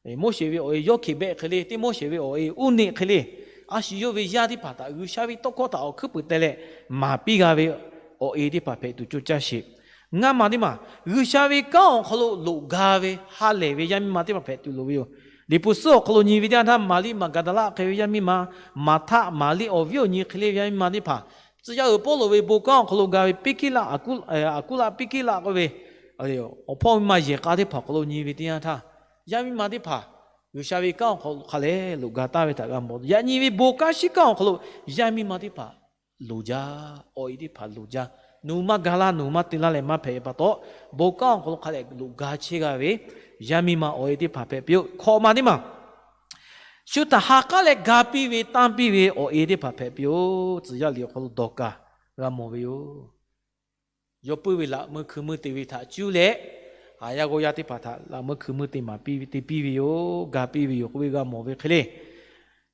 Moˉseˍ ve awˬ e Yawˇkeˍbeˆ hk'e le, teˇ Moˉseˍ ve awˬ e Uˇneˆ hk'e le, a shu yawˇ ve yaˇ teˇ hpaˍ htaꞈ G'uiˬsha ve tawˇ hkawˇ htaꞈ awˬ hkuiˉ puiˍ teh leh maˍ piˇ g'a ve awˬ e teˇ hpaˍ hpehꞈ tuˬ coˇ caˇ sheˍ. Ngaˇ maˬ teˇ maˬ, G'uiˬsha ve kanˉ awˬ hk'aw lo loꞈ ga ve ha lehˬ ve yaˇ miˇ ma teˇ hpaˍ hpehꞈ tuˬ loˍ ve yoˬ. Liꞈ hpu suhˉ awˬ hk'aw lo nyi ve teˇ yanˇ htaˇ, Maˍriˆ Maˍgaˍdaˍlaˆ hk'e ve yaˇ miˇ ma, Maˍhtaˆ, Maˍriˆ awˬ viˉ awˬ nyi hk'e le ve yaˇ miˇ ma teˇ hpaˍ, tcuh yaˇ uiˍ Pawˇluꞈ ve bon kanˉ awˬ hk'aw lo ga ve Piˇkiˇlaˆ, Aˍkuˇlaˆ Piˇkiˇlaˆ k'oˆ ve awˬ hpawˇ miˇ ma yehˬ k'a teˇ hpaˍ awˬ hk'aw lo nyi ve teˇ yanˇ htaˇ, yaˇ miˇ ma teˇ hpaˍ G'uiˬsha ve kanˉ awˬ hk'aw lo hk'a lehˬ loꞈ ga taˍ ve htaꞈ g'a mawˬ. Yaꞈ nyi ve bon kanˉ shiˉ kanˉ awˬ hk'aw lo yaˇ miˇ ma teˇ hpaˍ loˍ jaˇ, awˬ e teˇ hpaˍ loˍ jaˇ. Nawˬ hui maˇ ga laˇ, nawˬ hui maˇ te laˇ leh maˇ hpehꞈ ve pa taw, bon kanˉ awˬ hk'aw lo hk'a lehˬ loꞈ ga chehˇ g'a ve yaˇ miˇ ma awˬ e teˇ hpaˍ hpehꞈ piˇ-oˆ. Hkawꞈ ma teˇ maˬ, shu htaꞈ ha k'aˉ leh ga piˇ ve tanˇ piˇ ve awˬ e teˇ hpaˍ hpehꞈ piˇ-oˆ. Tcuh yaˇ liꞈ awˬ hk'aw lo Dawˍkaˍ g'a mawˬ ve yoˬ. Yawˇ puiˇ ve laꞈ meuˇ hkui meuˇ te ve htaꞈ cuˇ leh, haˍ yaˇ g'awˇ yaˇ teˇ hpaˍ htaꞈ laꞈ meuˇ hkui meuˇ te maˍ piˇ ve, te piˇ ve yoˬ, ga piˇ ve yoˬ k'oˆ ve g'a mawˬ ve hk'e le.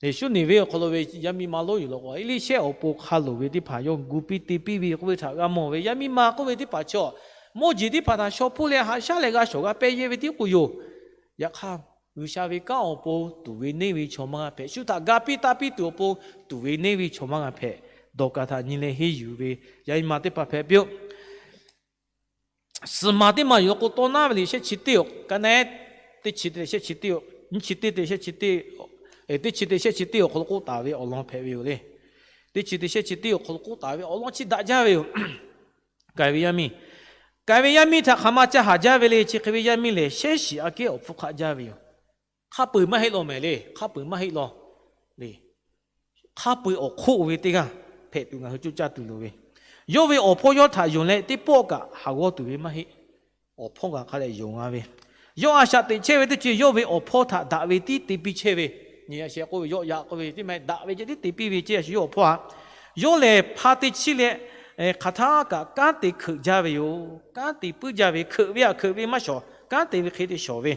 Liꞈ shuˉ neˬ ve awˬ hk'aw lo ve yaˇ miˇ ma lonˉ yuˬ law k'o, Eˇliˇshehˇ awˬ pon hk'a loˍ ve teˇ hpaˍ yawˇ gu piˇ te piˇ ve k'oˆ ve htaꞈ g'a mawˬ ve. Yaˇ miˇ ma k'oˆ ve teˇ hpaˍ chaw, mawˇ jeˬ teˇ hpaˍ htaꞈ shaw hpoˇ leh haꞈ shaˉ leh g'a shawˍ g'a pehˇ yehˇ ve tiˉ k'o yoˬ. Yaꞈ hk'aˇ, G'uiˬsha ve kanˉ awˬ pon tuˍ ve neˇ ve chaw maˇ g'a hpehꞈ. Shu htaꞈ ga piˇ taˇ piˇ tuˬ awˬ pon tuˍ ve neˇ ve chaw maˇ g'a hpehꞈ. Dawˍkaˍ htaꞈ nyi leh henˇ yuˬ ve yaˇ miˇ ma teˇ hpaˍ hpehꞈ piˇ-oˆ. Suhˍ maˬ teˇ maˬ yoˬ law k'o, tawˇ naˉ ve liꞈ shehˆ chi teˇ-oˬ, ka naˉ teˇ chi te leh shehˆ chi teˇ-oˬ, nyiˇ chi teˇ te shehˆ chi teˇ, teˇ chi te shehˆ chi teˇ awˬ hk'aw lo k'oˆ taˍ ve awˬ lawn hpehꞈ ve yoˬ le. Teˇ chi te shehˆ chi teˇ awˬ hk'aw lo k'oˆ taˍ ve awˬ lawn chi daꞈ jaˇ ve yoˬ. K'ai ve yaˇ miˇ, k'ai ve yaˇ miˇ htaꞈ hk'aˬ ma ca haˍ jaˇ ve le. Chi hk'e ve yaˇ miˇ lehˬ, shehˉ shiˍ aꞈ kehˉ awˬ hpfuhˇ hk'aˆ jaˇ ve yoˬ. Hk'a peu-eˬ maˇ heˆ law mehˍ le. Hk'a peu-eˬ maˇ heˆ law le. Hk'a peu-eˬ awˬ hk'oˆ ve teˇ g'aˇ hpehꞈ tuˬ ngaˬ hui coˇ caˇ tuˬ loˍ ve, yawˇ ve awˬ hpawˇ yawˇ htaꞈ yonˍ leh teˇ pawˆ kaꞈ haˍ g'awˇ tuˬ ve maˇ heˆ. Awˬ hpawˇ g'a hk'a leh yonˍ g'a ve, yawˇ a shaꞈ teꞈ chehˇ ve teˇ ceuˬ yawˇ ve awˬ hpawˇ htaꞈ daꞈ ve tiˉ te piˇ chehˇ ve, nyi a sheh k'oˆ ve yawˆ yaꞈ k'oˆ ve teˇ ma daꞈ ve ceh tiˉ te piˇ ve ceh a shu yawˇ awˬ hpawˇ aꞈ. Yawˇ lehˬ hpa te chiˇ leh hk'aˬ htaˇ kaꞈ kanˉ te hkeuꞈ jaˇ ve yoˬ. Kanˉ te puiˉ jaˇ ve, hkeuꞈ ve aꞈ hkeuꞈ ve maˇ shawˍ, kanˉ te ve hk'e te shawˍ ve.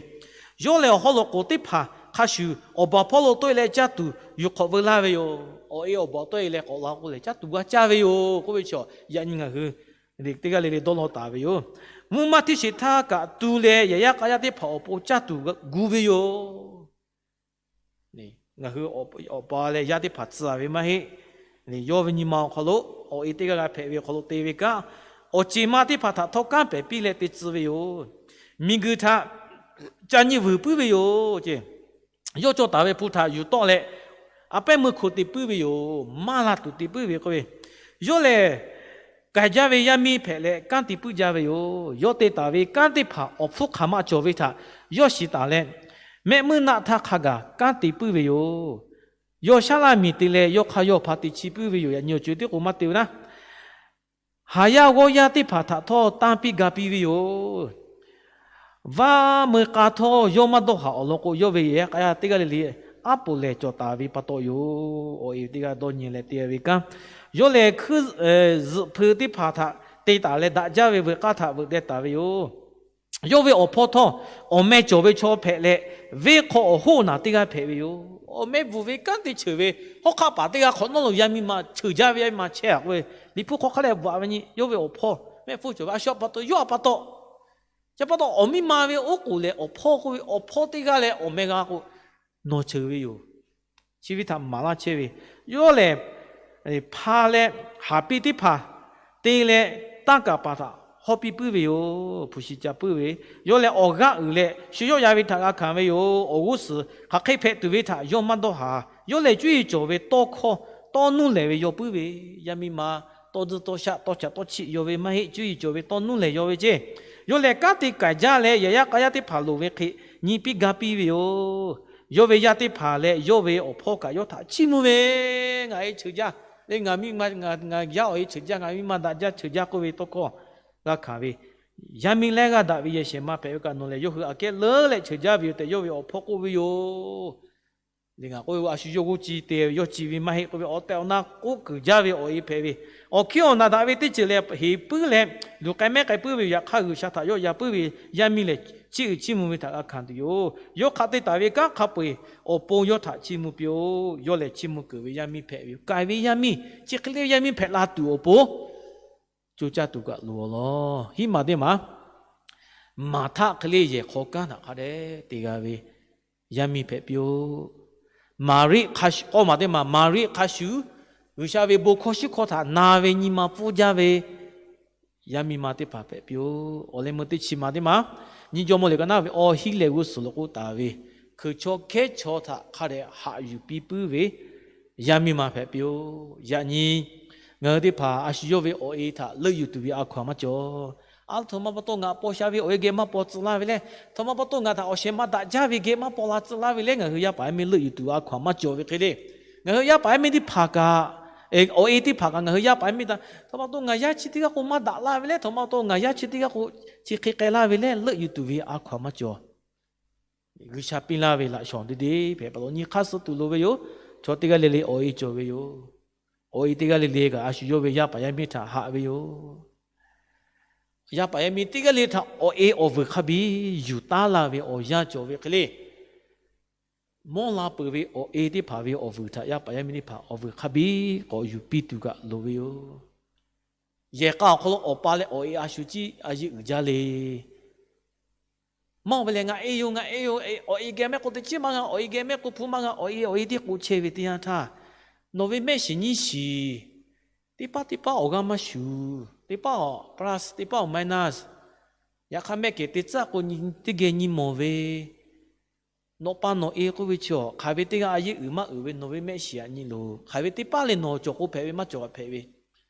Yawˇ lehˬ awˬ hawˉ lo k'oˍ teˇ hpaˍ hk'a shuˍ awˬ baˬ hpawˇ lo tawˆ-e leh caˇ tuˬ yuˬ hk'awꞈ veu laˇ ve yoˬ. Awˬ e awˬ baˬ tawˆ-e leh k'awꞈ la k'o lehˬ caˇ tuˬ g'a caˇ ve yoˬ k'oˆ ve chaw, yaꞈ nyi ngaˬ hui teˇ g'aˇ le le dawˇ law taˍ ve yoˬ. Mvuhˇ maˇ htiˇ sheˍ htaˇ kaꞈ tu leh yaꞈ yaˇ k'a yaˇ teˇ hpaˍ awˬ pon caˇ tuˬ gu ve yoˬ. Ngaˬ hui awˬ pa leh yaˇ teˇ hpaˍ tcuh-a ve maˇ heˆ. Yawˇ ve nyi ma awˬ hk'aw lo awˬ e teˇ g'aˇ g'a hpehꞈ ve awˬ hk'aw lo te ve kaꞈ, awˬ ceˬ ma teˇ hpaˍ htaꞈ htawˇ kanˉ pehˍ piˇ leh te tcuh ve yoˬ. Miˬguiˬ htaꞈ ca nyi vuiˬ puiˉ ve yoˬ ceh. Yawˇ cawˬ taˍ ve hpu htaꞈ yuˬ tawˆ leh, a pehˉ meuˇ hko te puiˉ ve yoˬ. Maˇ la tuˬ te puiˉ ve k'oˆ ve, yawˇ lehˬ k'ai jaˇ ve yaˇ miˇ hpehꞈ leh kanˉ te puiˉ jaˇ ve yoˬ. Yawˇ te taˍ ve kanˉ teˇ hpaˍ awˬ hpfuhˇ hk'aˬ ma cawˬ ve htaꞈ yawˇ shiˍ taˍ leh, mehˆ muiˇ naˆ htaˇ hk'a gaˬ kanˉ te puiˉ ve yoˬ. Yawˇ shaˉ laˇ miˬ te leh yawˇ hk'aˇ yawˇ hpa te chiˇ puiˉ ve yoˬ. Yaꞈ nyi awˬ ceuˬ teˇ k'o maˇ te ve naˉ, haˍ yaˇ g'awˇ yaˇ teˇ hpaˍ htaꞈ htawˇ tanˇ piˇ ga piˇ ve yoˬ. Vaˇ meu k'a htawˇ yawˇ maˇ dawˇ haˍ awˬ lawn k'o, yawˇ ve yaꞈ yaˇ k'a yaˇ teˇ g'aˇ le le aˉ poꞈ lehˬ cawˬ taˍ ve pa taw yoˬ. Awˬ e teˇ g'aˇ dawˇ nyi leh te ve kanˉ, yawˇ lehˬ hkuiˇ zuhꞈ hpeu teˇ hpaˍ htaꞈ te taˍ leh daꞈ jaˇ ve veuꞈ k'aˇ htaꞈ veuꞈ deh taˍ ve yoˬ. Yawˇ ve awˬ hpawˇ htawˇ, awˬ meh cawˬ ve chaw hpehꞈ leh, venˇ hk'aw awˬ hoˉ naˬ teˇ g'aˇ hpehꞈ ve yoˬ. Awˬ meh bvuhˬ ve kanˉ te cheuˬ ve, hawˉ hk'aˆ paˍ teˇ g'aˇ hk'awꞈ nawˉ lo yaˇ miˇ ma cheuˬ jaˇ ve yaˇ miˇ ma chehˇ-a k'oˆ ve, Liꞈ hpu hk'aw hk'a leh bvuhꞈ-a ve nyi, yawˇ ve awˬ hpawˇ mehˆ hpfuhˇ cawˬ ve a shu pa taw, yawˇ a pa taw, chi pa taw awˬ miˇ ma ve oˉ k'oˍ lehˬ awˬ hpawˇ k'oˆ ve, awˬ hpawˇ teˇ g'aˇ leh awˬ meh g'a k'o, nawˬ cheuˬ ve yoˬ. Chi ve htaꞈ maˍ laˇ chehˇ ve, yawˇ lehˬ hpa leh haˍ piˇ teˇ hpaˍ te leh tanˇ kaˍ paˍ htaꞈ hawˇ piˇ puiˉ ve yoˬ. Hpu shi ca puiˉ ve, yawˇ lehˬ awˬ g'aˇ uiˍ leh shu yawˆ yan ve htaꞈ g'a hkanˍ ve yoˬ. Awˬ g'uˇ suhˍ hk'aˬ hk'e hpehꞈ tuˬ ve htaꞈ yawˇ maˇ dawˇ haˍ. Yawˇ lehˬ cuˇ yiˍ cawˬ ve tawˇ hkawˇ tawˇ nuˇ lehˬ ve yaw puiˉ ve, yaˇ miˇ ma tawˇ duˇ tawˇ shaˆ tawˇ chaꞈ tawˇ chiˆ yaw ve maˇ heˆ. Cuˇ yiˍ cawˬ ve tawˇ nuˇ lehˬ yaw ve ceˇ. Yawˇ lehˬ kanˉ te k'ai jaˇ leh yaꞈ yaˇ k'a yaˇ teˇ hpaˍ loˍ ve hk'e nyi piˇ ga piˇ ve yoˬ. Yawˇ ve yaˇ teˇ hpaˍ leh yawˇ ve awˬ hpawˇ kaꞈ yawˇ htaꞈ chiˇ mvuh ve, Ngaˬ e cheuˬ jaˇ le, ngaˬ miˇ ma, ngaˬ yaˇ awˬ e cheuˬ jaˇ, ngaˬ miˇ ma daꞈ jaˇ cheuˬ jaˇ k'oˆ ve tawˇ hkawˇ g'a hkanˍ ve, yaˇ miˇ lehˬ g'aˇ daꞈ ve yehˬ shehˍ ma hpehꞈ ve kaꞈ nawˬ lehˬ yawˇ hui aꞈ kehˉ leuˉ leh cheuˬ jaˇ ve yoˬ tehꞈ yawˇ ve awˬ hpawˇ k'oˆ ve yoˬ. Ngaˬ k'oˆ ve a shu yawˇ g'uˇ ci te ve yawˇ ci ve maˇ heˆ k'oˆ ve awˬ tehˬ awˬ na k'oˆ kuiˬ jaˇ ve awˬ e hpehꞈ ve, awˬ hkiˇ awˬ naˬ daꞈ ve teˇ ceuˬ lehˬ heˍ puiˉ leh luˬ k'ai mehˉ k'ai puiˉ ve yoˬ. Yaꞈ hk'aˇ G'uiˬsha htaꞈ yawˆ yan puiˉ ve yaˇ miˇ lehˬ chiˇ uiˍ chiˇ mvuh ve htaꞈ g'a hkanˍ tuˬ yoˬ. Yawˇ hk'aˬ te taˍ ve kanˉ hk'a peu-eˬ awˬ pon yawˇ htaꞈ chiˇ mvuh piˇ-oˆ. Yawˇ lehˬ chiˇ mvuh keunˍ ve yaˇ miˇ hpehꞈ ve yoˬ. K'ai ve yaˇ miˇ chi hk'e le ve yaˇ miˇ hpehꞈ la tuˬ awˬ pon coˇ caˇ tuˬ kaꞈ loˍ-a lawˬ. Hiˉ maˬ teˇ maˬ, Maˍhtaˆ hk'e le yehˬ hk'aw kanˉ htaꞈ hk'a dehꞈ te g'a ve yaˇ miˇ hpehꞈ piˇ-oˆ. Maˍriˆ hk'a shuˍ, k'awˇ maˬ teˇ maˬ, Maˍriˆ hk'a shuˍ G'uiˬsha ve bon hkawˇ shiˉ hkawˇ htaꞈ na ve nyi ma pfuhˇ jaˇ ve yaˇ miˇ ma teˇ hpaˍ hpehꞈ piˇ-oˆ. Awˬ leh meuˇ teˇ chi ma teˇ maˬ, nyi jawˇmawˇ liꞈ ka naˉ ve awˬ hiˉ lehˬ g'uˇ suhˍ lo k'oˆ taˍ ve, hkui chaw hkehˉ chaw htaꞈ hk'a dehꞈ haꞈ yuˬ piˇ puiˉ ve yaˇ miˇ ma hpehꞈ piˇ-oˆ. Yaꞈ nyi ngaˬ hui teˇ hpaˍ a shu yawˇ ve awˬ e htaꞈ leuˆ yuˬ tuˬ ve a hkaw-anˬ maˇ cawˬ. A, htoꞈ ma pa taw ngaˬ paw sha ve awˬ e geh maˇ paw tcuh laˇ ve leh, htoꞈ ma pa taw ngaˬ htaꞈ awˬ shehˍ ma daꞈ jaˇ ve geh maˇ paw la tcuh laˇ ve leh, ngaˬ hui yaˇ paˍ yaˇ miˇ leuˆ yuˬ tuˬ a hkaw-anˬ maˇ cawˬ ve hk'e le. Ngaˬ hui yaˇ paˍ yaˇ miˇ teˇ hpaˍ kaꞈ, awˬ e teˇ hpaˍ kaꞈ ngaˬ hui yaˇ paˍ yaˇ miˇ htaꞈ htoꞈ ma pa taw ngaˬ yaˇ chi teˇ g'aˇ k'o maˇ daꞈ laˇ ve leh, htoꞈ ma pa taw ngaˬ yaˇ chi teˇ g'aˇ k'o chi hk'e k'ai laˇ ve leh leuˆ yuˬ tuˬ ve a hkaw-anˬ maˇ cawˬ. G'uiˬsha piˇ laˇ ve laꞈ shawnˍ teˇ deˇ hpehꞈ pa taw nyi hk'aˇ suh tuˬ loˍ ve yoˬ. Chaw teˇ g'aˇ le le awˬ e cawˬ ve yoˬ. Awˬ e teˇ g'aˇ le le kaꞈ a shu yawˇ ve yaˇ paˍ yaˇ miˇ htaꞈ haꞈ ve yoˬ. Yaˇ paˍ yaˇ miˇ teˇ g'aˇ le htaꞈ awˬ e awˬ vuiˬ hk'a biˇ yuˬ taˉ la ve awˬ yanˇ cawˬ ve hk'e le. Mawˇ la peuˬ ve awˬ e teˇ hpaˍ ve awˬ vuiˬ htaꞈ yaˇ paˍ yaˇ miˇ teˇ hpaˍ awˬ vuiˬ hk'a biˇ k'awꞈ yuˬ piˇ tuˬ kaꞈ loˍ ve yoˬ. Yehˬ k'a awˬ hk'aw lo awˬ pa leh awˬ e a shu ciˉ a yeˇ uiˍ jaˇ le. Mawˇ ve lehˬ, Ngaˬ e yoˬ, ngaˬ e yoˬ, awˬ e geh mehˆ k'o teˇ chiˉ maˇ g'a, awˬ e geh mehˆ k'o hpu maˇ g'a, awˬ e awˬ e tiˉ k'o chehˇ ve teˇ yanˇ htaˇ, nawˬ ve mehˆ shiˍ nyiˇ shiˍ teˇ paˉ teˇ paˉ awˬ g'aˇ maˇ shuˍ, teˇ paˉ awˬ plus, teˇ paˉ awˬ minus, Yaꞈ hk'aˇ mehˆ kehˬ te tcuhˉ k'o teˇ geh nyi mawˬ ve, nawˬ pa nawˬ e k'oˆ ve chi awˬ hk'aˬ ve teˇ g'aˇ a yeˇ uiˍ maˇ uiˍ ve nawˬ ve mehˆ shiˍ aꞈ nyi loˬ. Hk'aˬ ve teˇ paˉ lehˬ nawˬ cawˬ k'o hpehꞈ ve maˇ cawˬ kaꞈ hpehꞈ ve,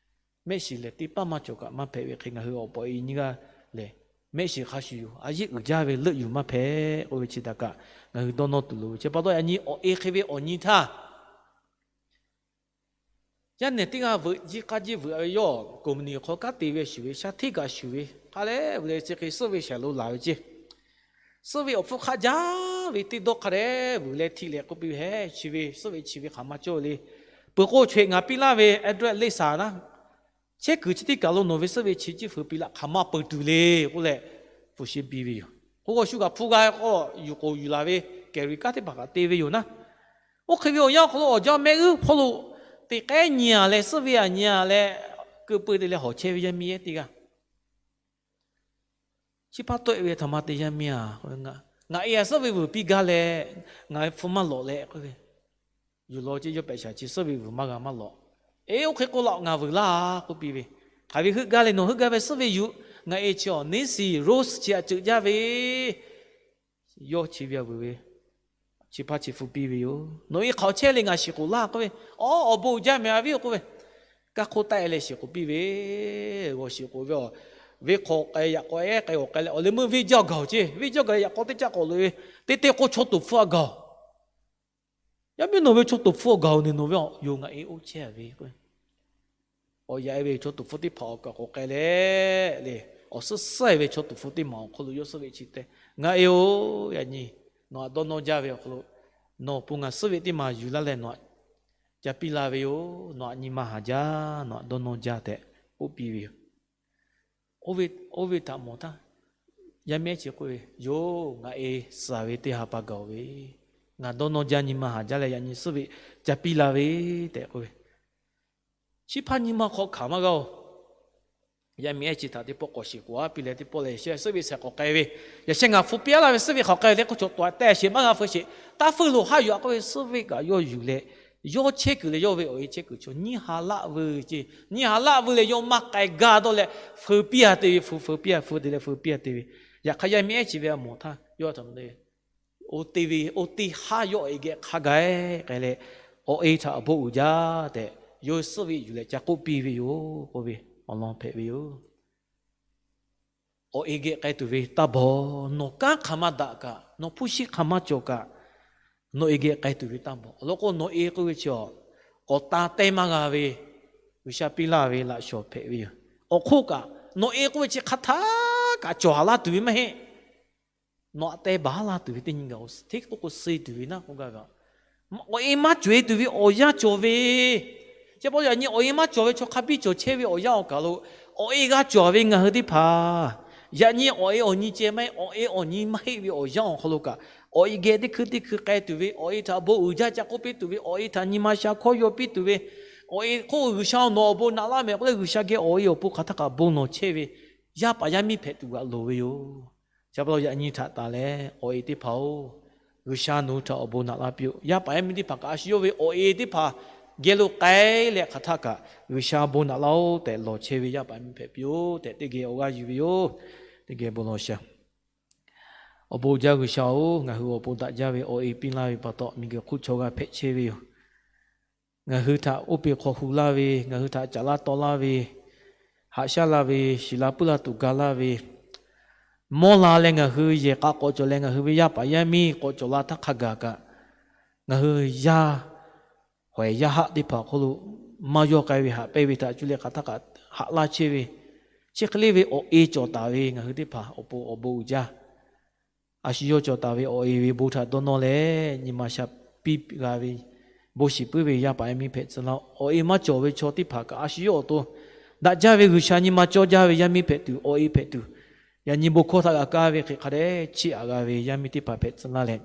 mehˆ shiˍ lehˬ teˇ paˉ maˇ cawˬ kaꞈ maˇ hpehꞈ ve hk'e ngaˬ hui awˬ pa awˬ e nyiˇ g'aˇ lehˬ, mehˆ shiˍ hk'a shuˍ yoˬ, a yeˇ uiˍ jaˇ ve leuˆ yuˬ maˇ hpehꞈ k'oˆ ve chi htaꞈ kaꞈ ngaˬ hui dawˇ nawˇ tuˬ loˍ ve. Chi pa taw yaꞈ nyi awˬ e hk'e ve awˬ nyi htaˇ, yaˇ nehˬ teˇ g'aˇ veuꞈ jiˇ k'aˇ jiˇ veuꞈ ve yawˇ company hk'aw kanˉ te ve shuˍ ve, shaˉ hteˇ kaꞈ shuˍ ve, hk'a leh veuꞈ leh chi hk'e suhˉ ve shaiˍ lo laˬ ve ceˇ. Suhˉ ve awˬ hpfuhˇ hk'aˆ jaˇ ve teˇ dawˇ hk'a dehꞈ vuiˬ leh htiˆ leh k'oˆ piˇ ve, Heˉ, chi ve suhˉ ve chi ve hk'aˬ maˇ cawˇ le. Peuˬ k'o chaweh ngaˬ piˇ laˇ ve address leh saˍ naˉ, chehˇ kuiˬ chi teˇ kaˬ lo nawˬ ve suhˉ ve chi ciˉ feu piˇ laˇ, hk'aˬ maˇ peuˬ tuˬ le k'oˆ leh, hpu shi piˇ ve yoˬ. K'o, awˬ shu kaꞈ hpu g'a k'o, yuˬ k'oˍ yuˬ laˬ ve credit card teˇ hpaˍ kaꞈ te ve yoˬ naˉ. Oˇ hk'e ve awˬ yanˇ awˬ hk'aw lo awˬ jaˇ mehˆ g'uˇ hpawˇ lo teꞈ k'ehˉ nyi-a leh, suhˉ ve aꞈ nyi-a leh, keu peu te leh hawˬ chehˇ ve yaˇ miˇ ehˉ teˇ g'aˇ, chi hpaˇ tawˆ-e ve htaꞈ ma te yaˇ miˇ-a, ngaˬ e a suhˉ ve vuiˬ piˇ gaˇ leh, ngaˬ ve hpu maˇ lawꞈ leh k'oˆ ve, yuˬ law ceˇ, yawˇ pehꞈ shaˍ chi suhˉ ve vuiˬ maˇ g'a maˇ lawꞈ. Eˬ, oˇ hk'e k'o laꞈ ngaˬ vuiˬ laˇ k'oˆ piˇ ve, hk'aˬ ve heuˆ gaˇ leh nawˬ heuˆ gaˇ ve suhˉ ve yuˬ, ngaˬ e chi awˬ Nancy Rose chi aꞈ ceuꞈ jaˇ ve, yawˇ chi ve aꞈ vuiˬ ve, chi hpaˇ chi hpu piˇ ve yoˬ. Nawˬ e hk'aˬ chehˇ le, ngaˬ shiˍ k'oˍ laˇ k'oˆ ve, Aw, awˬ bon uiˍ jaˇ mehˍ a viˉ-oˬ k'oˆ ve, kaˇ hk'oˆ taˆ-e leh shiˍ k'oˍ piˇ ve, g'awˬ shiˍ k'oˍ ve, a, venˇ hk'aw k'ai yaꞈ k'aw ehˉ k'ai g'awˬ k'ai leh awˬ leh meuˇ venˇ jaˇ gaˬ-oˬ ceˇ, venˇ jaˇ gaˬ leh yaꞈ k'aw teˇ caˆ k'awꞈ loꞈ-e ve, teˇ teˇ k'o chaw toˍ hpfuhˇ a gaˬ-oˬ. Yaˇ miˇ nawˬ ve chaw toˍ hpfuhˇ a gaˬ-oˬ ne, nawˬ ve a yoˬ ngaˬ e oˇ chehˇ ve k'o, awˬ yaꞈ-e ve chaw toˍ hpfuhˇ teˇ hpaˍ awˬ kaꞈ k'awꞈ k'ai leh le, awˬ suhˉ suhˉ-e ve chaw toˍ hpfuhˇ teˇ maˬ awˬ hk'aw lo yawˇ suhˉ ve chi te, Ngaˬ e-oˬ, yaꞈ nyi nawˬ htaꞈ dawˇ nawˇ jaˇ ve awˬ hk'aw lo, nawˬ awˬ pon ngaˬ suhˉ ve teˇ maˬ yuˬ laˇ leh nawˬ htaꞈ ca piˇ la ve yoˬ. Nawˬ htaꞈ nyi ma haˍ jaˇ, nawˬ htaꞈ dawˇ nawˇ jaˇ tehꞈ k'oˆ piˇ ve yoˬ. Oˇ ve htaꞈ mawˬ htaˇ, yaˇ miˇ ehˉ chi k'oˆ ve, Yoˬ, ngaˬ e suhˍ ve teˇ ha pa gaˬ-oˬ ve, ngaˬ dawˇ nawˇ jaˇ, nyi ma haˍ jaˇ leh yaꞈ nyi suhˉ ve ca piˇ la ve tehꞈ k'oˆ ve, chi hpaˇ nyi ma hk'aw hkanˍ maˇ g'a-oˬ. Yaˇ miˇ ehˉ chi htaꞈ teˇ pawˆ k'awꞈ shiˍ k'oˍ a piˇ leh teˇ pawˆ lehˬ, Suhˉ ve shehˍ k'awꞈ k'ai ve, yaꞈ sheh ngaˬ hpu piˇ laˇ ve suhˉ ve hk'aˬ k'ai leh k'oˆ cawˬ taˍ tehꞈ sheˍ maˇ g'a feu sheˍ. Taˇ feuˇ loˬ haˉ yuˬ-a k'oˆ ve, suhˉ ve kaꞈ yawˇ yuˬ leh, yawˇ chehˇ kuiˬ leh yawˇ ve awˬ e chehˇ kuiˬ chaw nyiˇ ha laˆ veu ceˇ, nyiˇ ha laˆ veu leh yawˇ maˇ k'ai gaˇ dawˇ leh, feu piˇ-a te ve, feu, feu piˇ-a, feu te leh feu piˇ-a te ve. Yaꞈ hk'aˇ yaˇ miˇ ehˉ chi ve a mawˬ htaˇ yawˇ htaꞈ, oˇ teˇ haˉ yawˇ awˬ e geh hk'a gaˬ-e k'ai leh, awˬ e htaꞈ awˬ bon uiˍ jaˇ tehꞈ yawˇ suhˉ ve yuˬ leh ca k'oˆ piˇ ve yoˬ k'oˆ ve awˬ lawn hpehꞈ ve yoˬ. Awˬ e geh k'ai tuˬ ve taˇ bawˬ. Nawˬ kanˉ hk'aˬ maˇ daꞈ kaꞈ, nawˬ hpu shi hk'aˬ maˇ cawˬ kaꞈ, nawˬ e geh k'ai tuˬ ve taˇ bawˬ. Awˬ lawn k'o, nawˬ e k'oˆ ve chi awˬ k'awꞈ ta teh maˇ g'a ve, G'uiˬsha piˇ laˇ ve laꞈ shawˍ hpehꞈ ve yoˬ. Awˬ hk'oˆ kaꞈ nawˬ e k'oˆ ve chi hk'a htaˇ kaꞈ cawˬ haˍ laˇ tuˬ ve maˇ heˆ. Nawˬ aꞈ teh baˬ laˇ tuˬ ve teˇ nyi gaˬ-oˬ, hteˇ k'oˆ k'o suh tuˬ ve naˉ k'oˆ gaˇ ve, awˬ e maˇ cawˬ-e tuˬ ve awˬ yanˇ cawˬ ve. Chi pa taw yaꞈ nyi awˬ e maˇ cawˬ ve chaw hk'a biˇ cawˬ chehˇ ve awˬ yanˇ awˬ kaˬ lo, awˬ e g'a cawˬ ve ngaˬ hui teˇ hpaˍ, yaꞈ nyi awˬ e awˬ nyi ceh maˇ heˆ, awˬ e awˬ nyi maˇ heˆ ve awˬ yanˇ awˬ hk'aw lo kaꞈ, awˬ e geh teˇ hkui teˇ hkui k'ai tuˬ ve, awˬ e htaꞈ bon uiˍ jaˇ ca k'oˆ piˇ tuˬ ve, awˬ e htaꞈ nyi ma sha hkawˇ yaw piˇ tuˬ ve, awˬ e hk'oˆ G'uiˬsha nawˬ awˬ bon naꞈ laˇ mehˍ k'oˆ leh G'uiˬsha geh awˬ e awˬ pon hk'aˬ htaˇ kaꞈ bon lawˬ chehˇ ve yaˇ paˍ yaˇ miˇ hpehꞈ tuˬ g'aꞈ loˍ ve yoˬ. Chi pa taw yaꞈ nyi htaꞈ tanˬ leh, awˬ e teˇ hpaˍ-oˬ, G'uiˬsha nawˬ hui htaꞈ awˬ bon naꞈ laˇ piˇ-oˆ. Yaˇ paˍ yaˇ miˇ teˇ hpaˍ kaꞈ a shu yawˇ ve awˬ e teˇ hpaˍ geh lo k'ai leh hk'aˬ htaˇ kaꞈ G'uiˬsha bon naꞈ laˇ-oˆ tehꞈ lawˬ chehˇ ve yaˇ paˍ yaˇ miˇ hpehꞈ piˇ-oˆ tehꞈ teˇ geh awˬ g'aˇ yuˬ ve yoˬ. Teˇ geh bon lawˬ shaˍ. Awˬ bon uiˍ jaˇ G'uiˬsha-oˬ, ngaˬ hui awˬ pon daꞈ jaˇ ve awˬ e piˇ laˇ ve pa taw miˬguiˬ hk'oˆ chaw g'a hpehꞈ chehˇ ve yoˬ. Ngaˬ hui htaꞈ oˇ peˬ hk'aw hu laˇ ve, ngaˬ hui htaꞈ caꞈ laˇ taw laˇ ve, haꞈ shaˉ laˇ ve, shiˍ la puiˉ laˇ tuˬ ga laˇ ve, mawˇ la leh ngaˬ hui yehˬ k'a k'awꞈ cawˬ leh ngaˬ hui ve yaˇ paˍ yaˇ miˇ k'awꞈ cawˬ la htaˇ hk'a gaˬ kaꞈ, ngaˬ hui yaˇ hawehˬ yaˇ haˆ teˇ hpaˍ awˬ hk'aw lo maˇ yawˇ k'ai ve haꞈ pehnˇ ve htaꞈ cuˇ leh hk'aˬ htaˇ kaꞈ haꞈ laˇ chehˇ ve, chi hk'e le ve awˬ e cawˬ taˍ ve ngaˬ hui teˇ hpaˍ awˬ pon awˬ bon uiˍ jaˇ. A shu yawˇ cawˬ taˍ ve awˬ e ve bon htaꞈ dawˇ nawˇ leh nyi ma sha piˇ g'a ve, bon shiˍ puiˉ ve yaˇ paˍ yaˇ miˇ hpehꞈ tcuh laˇ-oˆ. Awˬ e maˇ cawˬ ve chaw teˇ hpaˍ kaꞈ a shu yawˇ awˬ to daꞈ jaˇ ve G'uiˬsha nyi ma cawˇ jaˇ ve yaˇ miˇ hpehꞈ tuˬ, awˬ e hpehꞈ tuˬ, yaꞈ nyi bon hkawˇ htaꞈ g'a kaˇ ve hk'e hk'a dehꞈ chiˇ aꞈ g'a ve yaˇ miˇ teˇ hpaˍ hpehꞈ tcuh laˇ leh,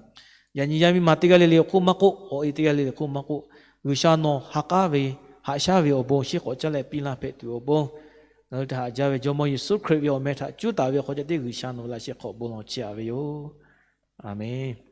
yaꞈ nyi yaˇ miˇ ma teˇ g'aˇ le le hk'oˆ maˇ k'oˆ, awˬ e teˇ g'aˇ le le hk'oˆ maˇ k'oˆ, G'uiˬsha nawˬ ha k'aˉ ve, haꞈ shaˉ ve awˬ bon shiˉ k'awꞈ caˇ leh piˇ laˇ hpehꞈ tuˬ awˬ bon, ngaˬ hui htaꞈ haꞈ jaˇ ve Jawˇmawˇ Yeˍsuˆ Hkriꞈ ve awˬ meh htaꞈ cuˉ taˍ ve awˬ hk'aw ca tiˉ G'uiˬsha nawˬ ve laꞈ sheh hk'aw bon lawˬ chehˇ-a ve yoˬ. Aˬmenˍ.